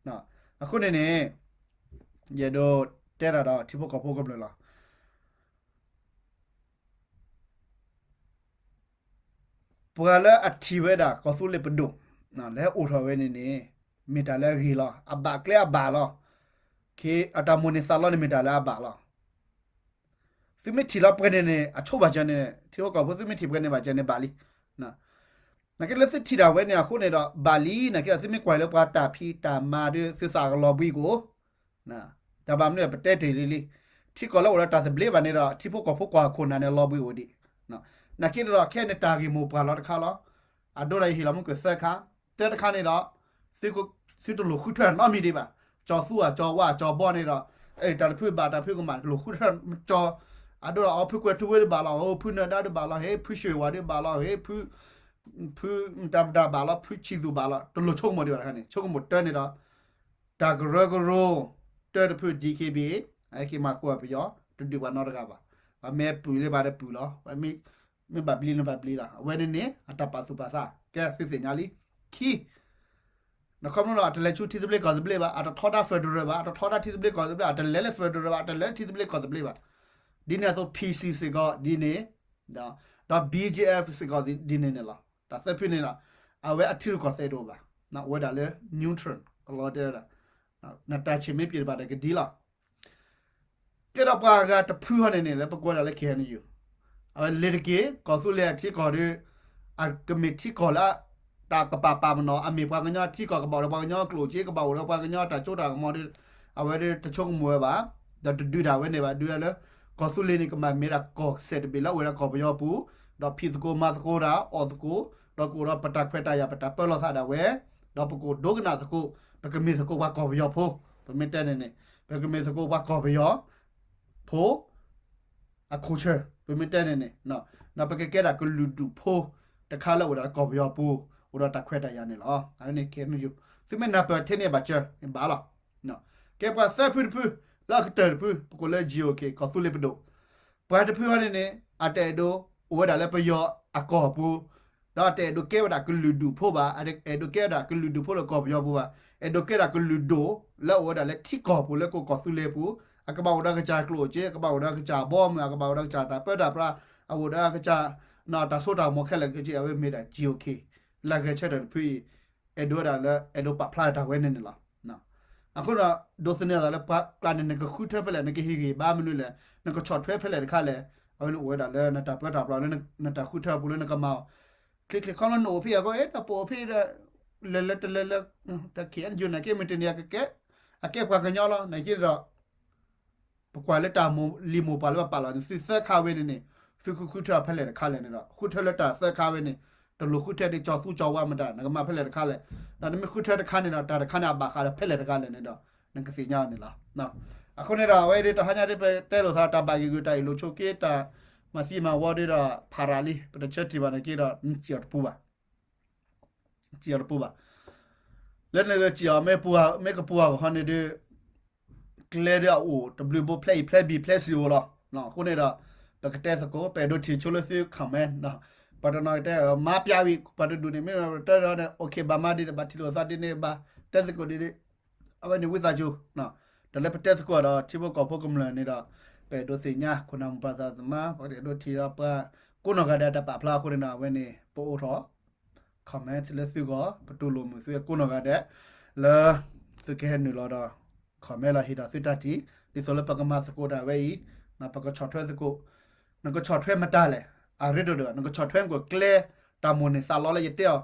အဃိန့ၣ်န့ၣ် ယအဲၣ်ဒိးတဲတၢ်ဒီးထံဖိကီၢ်ဖိကမျၢၢ်လီၤ. ပှၤလၢအထံၣ်ဝဲဒၣ်ကီၢ်သူလ့ၤပဒိၣ် လၢဟဲအိၣ်ထီၣ်ဝဲန့ၣ်န့ၣ် မ့ၢ်တၢ်လၢအဂ့ၤလီၤ. အဘၣ်ကျဲအဘၣ်လီၤ. အတၢ်မိၣ်န့ၢ်သးလီန့ၣ်မ့ၢ်တၢ်လၢအဘၣ်လီၤ. သုမ့ၢ်ထံၣ်လီၤပှဲၤန့ၣ်န့ၣ် အဆိဘၣ်ကၢန့ၣ် ထံဖိကီၢ်ဖိ သုမ့ၢ်ထံၣ်ပှဲၤန့ၣ်ဘၣ်ကၢန့ၣ်ဘၣ်လံ. နာ်က့လၢသုထံၣ်ဒၣ်ဝဲန့ၣ်အဃိန့ၣ်ဒီး ဘၣ်လံ နာ်က့ဒီး သုမ့ၢ်ကွၢ်လၢပှၤတၢ်ဖံးတၢ်မၤဒီး သုသးကလီၤဘှံးကအိၣ် တၢ်ဘၣ်မနုၤပတဲတ့ၢ်လံလံ. ထံကီၢ်လၢအိၣ်ဒီးတၢ်သဘျ့ဘၣ်န့ၣ်ဒီး ထံဖိကီၢ်ဖိကွၢ်ခိၣ်နၢ်န့ၣ်လီၤဘှံးအိၣ်ဒံး. နာ်က့ဒီး ခဲအံၤန့ၣ်တၢ်ဂ့ၢ်မိၢ်ပှၢ်လီၤတခါလီၤ. အဒိဒီးယဟ့ၣ်လီၤမူကွံာ်သၢခါ, တၢတခါန့ၣ်ဒီး သုတလိၣ်ဃုထၢနီတမံၤဒံးဘၣ်. ကၠီၤသူအကၠီၤဝါအကၠီၤဘီန့ၣ်ဒီး တၢ်တဖုဘၣ်တၢ်ဖုကမၣ် တလိၣ်ဃုထၢကၠီၤ, အဒိဒီးအီၤဖုကွဲၤထူဝ့ဒံးဘၣ်လီၤ, အီၤဖုနၢၤဒါဒံးဘၣ်လီၤ, ဟ့ၣ်ဖုရွှ့ၤဝါဒံးဘၣ်လီၤ, ဟ့ၣ်ဖု ဖုမတၤမတၤဘၣ်လီၤ, ဖုဆံးသူၣ်ဘၣ်လီၤ, တလိၣ်ဆိကမိၣ်ဒံးဘၣ်တခါန့ၣ်, ဆိကမိၣ်တၢန့ၣ်ဒီး တၢ်ကရၢကရိ တၢတဖု DKBA အဟဲက့ၤမၤဃုာ်ပယီၤ တဒုးပှၤနီတဂၤဘၣ်. ပှၤမ့ၢ်ပုၢ်လၢၤဘၣ်ဒီးပုၢ်လီၤ, ပှၤမ့ၢ်ဘၣ်ဘျံးလၢၤဘၣ်ဘျံးလီၤ. အဝဲန့ၣ်န့ၣ် အတၢ်ပာ်သူၣ်ပာ်သး ကဲသုသ့ၣ်ညါလံ. ခံ နခီဖျိလၢ အတလဲၤဆူထံသဘျ့ကီၢ်သဘျ့ဘၣ်, အတထီဒါ federal ဘၣ်, အတထီဒါထံသဘျ့ကီၢ်သဘျ့, အတလဲၤလၢ federal ဘၣ်, အတလဲၤလၢထံသဘျ့ကီၢ်သဘျ့ဘၣ်. ဒ်န့ၣ်အသိး PC စ့ၢ်ကီးဒ်န့ၣ်, ဒီး BGF စ့ၢ်ကီးဒ်န့ၣ်န့ၣ်လီၤ. တၢ်သၢဖုန့ၣ်လီၤ. အဝဲအထံရူၢ်ကီၢ်သဲးတအိၣ်ဘၣ်, အိၣ်ဝဲဒၣ်လၢ neutral ကလီတဲဝဲဒၣ်, နတၢ်ဆံးမ့ၢ်ပျ့ၤတဘၣ်ဒီးကဒ်လီၤ. ကဲဒီးပှၤဂၤတဖုဟီန့ၣ်န့ၣ် လၢပကွဲးဒၣ်လၢ KNU အဝဲလ့ၤတက့ၢ်, ကီၢ်သူလ့ၤအထံကီၢ်ဒီး အကမ့ၢ်ထံကီၢ်လၢ တၢ်ကပာ်ပာ်ပနီၣ်, အမ့ၢ်ပှၤကညီထံကီၢ်, ကဘၣ်အိၣ်ဒီးပှၤကညီကျိာ်စ့, ကဘၣ်အိၣ်ဒီးပှၤကညီတၢ်စိတၢ်ကမီၤဒီး အဝဲဒီးတဆိကမိၣ်ဝဲဘၣ်, ဒီးတဒုးဒၣ်ဝဲန့ၣ်ဘၣ်, ဒုးဝဲလၢ ကီၢ်သူလ့ၤန့ၣ် ကမၤမ့ၢ်ဒၣ်ကီၢ်စဲၣ်တဘ့ၣ်လၢအအိၣ်ဝဲဒၣ်ကီၢ်ပယီၤပူၤ, ဒီးဖံးသကိးမၤသကိးတၢ် အီၣ်သကိး, ဒီးကအိၣ်ဒီးပတၢ်ခွဲးတၢ်ယာ် ပတၢ်ပၢလီၤသးဒၣ်ဝဲ, ဒီးပကအိၣ်ဒိကနၣ်သကိး, ပကမ့ၢ်သကိးပှၤကီၢ်ပယီၤဖိ, ပမ့ၢ်တဲန့ၣ်န့ၣ် ပကမ့ၢ်သကိးပှၤကီၢ်ပယီၤ ဖိ အခိၣ်ဆၢၣ် ပမ့ၢ်တဲန့ၣ်န့ၣ်, ဒီးပကကဲဒၣ်ကလုာ်ဒူၣ်ဖိတခါလၢအိၣ်ဒီးကီၢ်ပယီၤပူၤ, အိၣ်ဒီးတၢ်ခွဲးတၢ်ယာ်န့ၣ်လီၤ. အဝဲန့ၣ် KNU, သုမ့ၢ်နၢ်ပၢၢ်ထဲန့ၣ်ဘၣ်စၢၤဘၣ်လီၤ. ကဲပှၤသၢဖုတဖု, လၢအကတၢၢ်တဖု ပကိးလၢ GOK ကီၢ်သူလ့ၤပဒိၣ်, ပှၤတဖုဟီန့ၣ်န့ၣ် အတအဲၣ်ဒိးအိၣ်ဝဲဒၣ်လၢပယီၤအကီၢ်ပူၤ, ဒီးအတအဲၣ်ဒိးကဲဝဲဒၣ်ကလုာ်ဒူၣ်ဖိဘၣ်, အတအဲၣ်ဒိးကဲဝဲဒၣ်ကလုာ်ဒူၣ်ဖိလၢကီၢ်ပယီၤပူၤဘၣ်, အဲၣ်ဒိးကဲဒၣ်ကလုာ်ဒိၣ်လၢအအိၣ်ဝဲဒၣ်လၢထံကီၢ်ပူၤလၢကိးကီၢ်သူလ့ၤပူၤ, အကဘၣ်အိၣ်ဒီးကစၢ်ကျိၣ်စ့, အကဘၣ်အိၣ်ဒီးကစၢ်ဘီမုၢ်, အကဘၣ်အိၣ်ဒီးကစၢ်တၢ်ပၢတၢ်ပြး, အအိၣ်ဒီးကစၢ် တၢ်စိတၢ်ကမီၤခဲလၢာ်ခဲဆ့, အဝဲမ့ၢ်ဒၣ် GOK လၢဂဲၤဆၢထၢၣ်တဖုအံၤ, အဲၣ်ဒိးဝဲဒၣ်လၢ အဲၣ်ဒိးပာ်ဖျါတၢ်ဝဲန့ၣ်န့ၣ်လီၤ. အဃိဒီး ဒိးသန့ၤအသးလၢပှၤကျါန့ၣ် နကဃုထၢဖဲလဲၣ်, နကဟ့ၣ်ဂံၢ်ဘါမနုၤလဲၣ်, နကဆီၣ်ထွဲဖဲလဲၣ်တခါလဲၣ်, အဝဲန့ၣ်အိၣ်ဝဲဒၣ်လၢနတၢ်ပၢတၢ်ပြးလၢနတၢ်ဃုထၢအပူၤလၢနကမၤအီၤ, ချ့ချ့ခီလၢနအိၣ်ဖဲအဃိ တၢ်ပအိၣ်ဖဲဒီး လဲၤလဲၤတလဲၤလၢ တၢ် KNU နာ်က့မ့ၢ်တန့ၢ် အကကဲ အကဲပှၤကညီလီၤ, နာ်က့ဒီး ပကွၢ်လၢတၢ်မိၢ်လံၤမိၢ်ပှၢ်လၢပပာ်လီၤန့ၣ် သုသၢခါဝဲန့ၣ်န့ၣ် သုဃုဃုထၢဖဲလဲၣ်တခါလဲၣ်န့ၣ်ဒီး ဃုထၢလၢတၢ်သၢခါဝဲန့ၣ် တလိၣ်ဃုထၢဒ်ကၠီၤသူကၠီၤဝါမတၤ နကမၤဖဲလဲၣ်တခါလဲၣ်, ဒီးနမ့ၢ်ဃုထၢတခါန့ၣ်ဒီး တၢ်တခါန့ၣ်အဘၣ်ဃးဒီးဖဲလဲၣ်တခါလဲၣ်န့ၣ်ဒီး နကသ့ၣ်ညါအီၤန့ၣ်လီၤ. အဃိန့ၣ်ဒီး အဝဲဒၣ်တဟါညါဒ်ပတဲလိာ်သးတၢ်ဘၣ်ဂ့ၢ်ဂူာ် တၢ်အ့ၣ်လိာ်ဆိးက့ တၢ်မၤသံမၤဝီဒ်ဒီး ဖးရၤလံ ပတဆၢထံၣ်ဘၣ်နာ်က့ဒီး နစံၣ်အီၤတပူၤဘၣ် စံၣ်အီၤတပူၤဘၣ်. လၢနကစံၣ်အီၤ မ့ၢ်ကပူၤဃီန့ၣ်ဒီး ကျဲဒီးအအိၣ်တဘျုးဘိ ဖျဲအံၤဖျဲဘံၣ် ဖျဲစံာ်အိၣ်လီၤ. အဃိန့ၣ်ဒီး ပကတဲသကိး ပအဲၣ်ဒိးထံၣ်ဆိလၢသု comment ပှၤတနီၤကတဲ မၤပျးဝံၤ ပှၤတဒူၣ်န့ၣ် မ့ၢ်တဲဒီး okay ဘၣ်မၤဒ်န့ၣ် ဘၣ်ထံၣ်လိာ်သးဒ်န့ၣ် ဘၣ်တဲသကိးဒ်န့ၣ် အဝဲန့ၣ်ဝံသးစူၤ တၢ်လၢပတဲသကိးဒီး ထံဖိကီၢ်ဖိကမျၢၢ်န့ၣ်ဒီး ပအဲၣ်ဒိးသ့ၣ်ညါ ခိၣ်နၢ်မိၢ်ပၢ်သးသမါ ပအဲၣ်ဒိးထံၣ်ဒီးပှၤကိးနီၢ်ဂၤဒဲးတၢ်ပာ်ဖျါအဃိန့ၣ်ဒီး အဝဲန့ၣ် ပအိးထီၣ် comment လၢသုဂီၢ် ပတူၢ်လိာ်မုာ်သုကိးနီၢ်ဂၤဒဲး လၢသုကဟဲနုာ်လီၤဒီး comment လီၤဟ့ၣ်ဒီးသုတၢ်ထံၣ် ဒ်သိးလၢပကမၤသကိးတၢ်ဝဲအံၤ ပကဆီၣ်ထွဲသကိး နကဆီၣ်ထွဲမတၤလဲၣ် အရ့ဒိၣ်ဒီး နကဆီၣ်ထွဲမ့ၢ်ကျဲ တၢ်မိၣ်န့ၢ်သးလီလၢယတဲအီၤ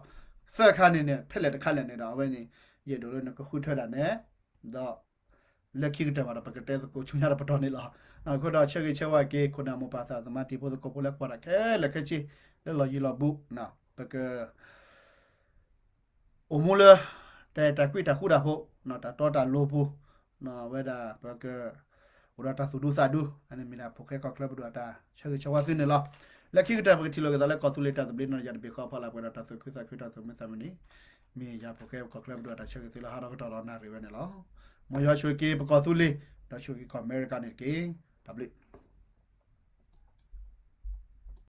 သၢခါန့ၣ်န့ၣ် ဖဲလဲၣ်တခါလဲၣ်န့ၣ်ဒီး အဝဲန့ၣ် ယအဲၣ်ဒိးလၢနကဃုထၢဒၣ်နဲ ဒီး လၢခံကတၢၢ်ဘၣ်ဒီး ပကတဲသကိးဆူညါတပတီၢ်န့ၣ်လီၤ. အဃိဒီးဆၢဂ့ၤဆၢဝါက့ၤ ခိၣ်နၢ်မိၢ်ပၢ်သးသမါတံၤဖိသကိးဖိလၢကွၢ်တၢ်ခဲလၢာ်ခဲဆ့ လၢလီၢ်ယံၤလီၢ်ဘူး ပက အိၣ်မူလၢ တၢ်အဲၣ်တၢ်ကွံတၢ်ဃူတၢ်ဖိး တၢ်တီတၢ်လိၤပူၤ ဝဲဒၣ်ပက အိၣ်ဒီးတၢ်သူၣ်ဒူသးဒူ အန့ၣ်မ့ၢ်ဒၣ်ဖိၣ်ဃဲကီၢ်ချၢပဒိၣ်အတၢ်ဆၢဂ့ၤဆၢဝါသုန့ၣ်လီၤ. လၢခံကတၢၢ်ပကထံၣ်လိာ်က့ၤသးလၢကီၢ်သူလ့ၤတၢ်သဘျ့နီၢ်ယၤတဘ့ၣ်ဃီဖီလာ်ပှဲၤဒီးတၢ်သူၣ်ခုသးခုတၢ်သူၣ်မုာ်သးမုာ်န့ၣ် မ့ၢ်ယၤဖိၣ်ဃဲကီၢ်ချၢပဒိၣ်အတၢ်ဆၢဂ့ၤသုလၢဟါဒီးကတီၢ်ဒီးနၣ်ရံၣ်ဝဲန့ၣ်လီၤ. မ်ယွၤဆိၣ်ဂ့ၤက့ၤပကီၢ်သူလ့ၤ ဒီးဆိၣ်ဂ့ၤက့ၤကီၢ်အမဲရကၤန့ၣ်တက့ၢ်. တၢ်ဘျုး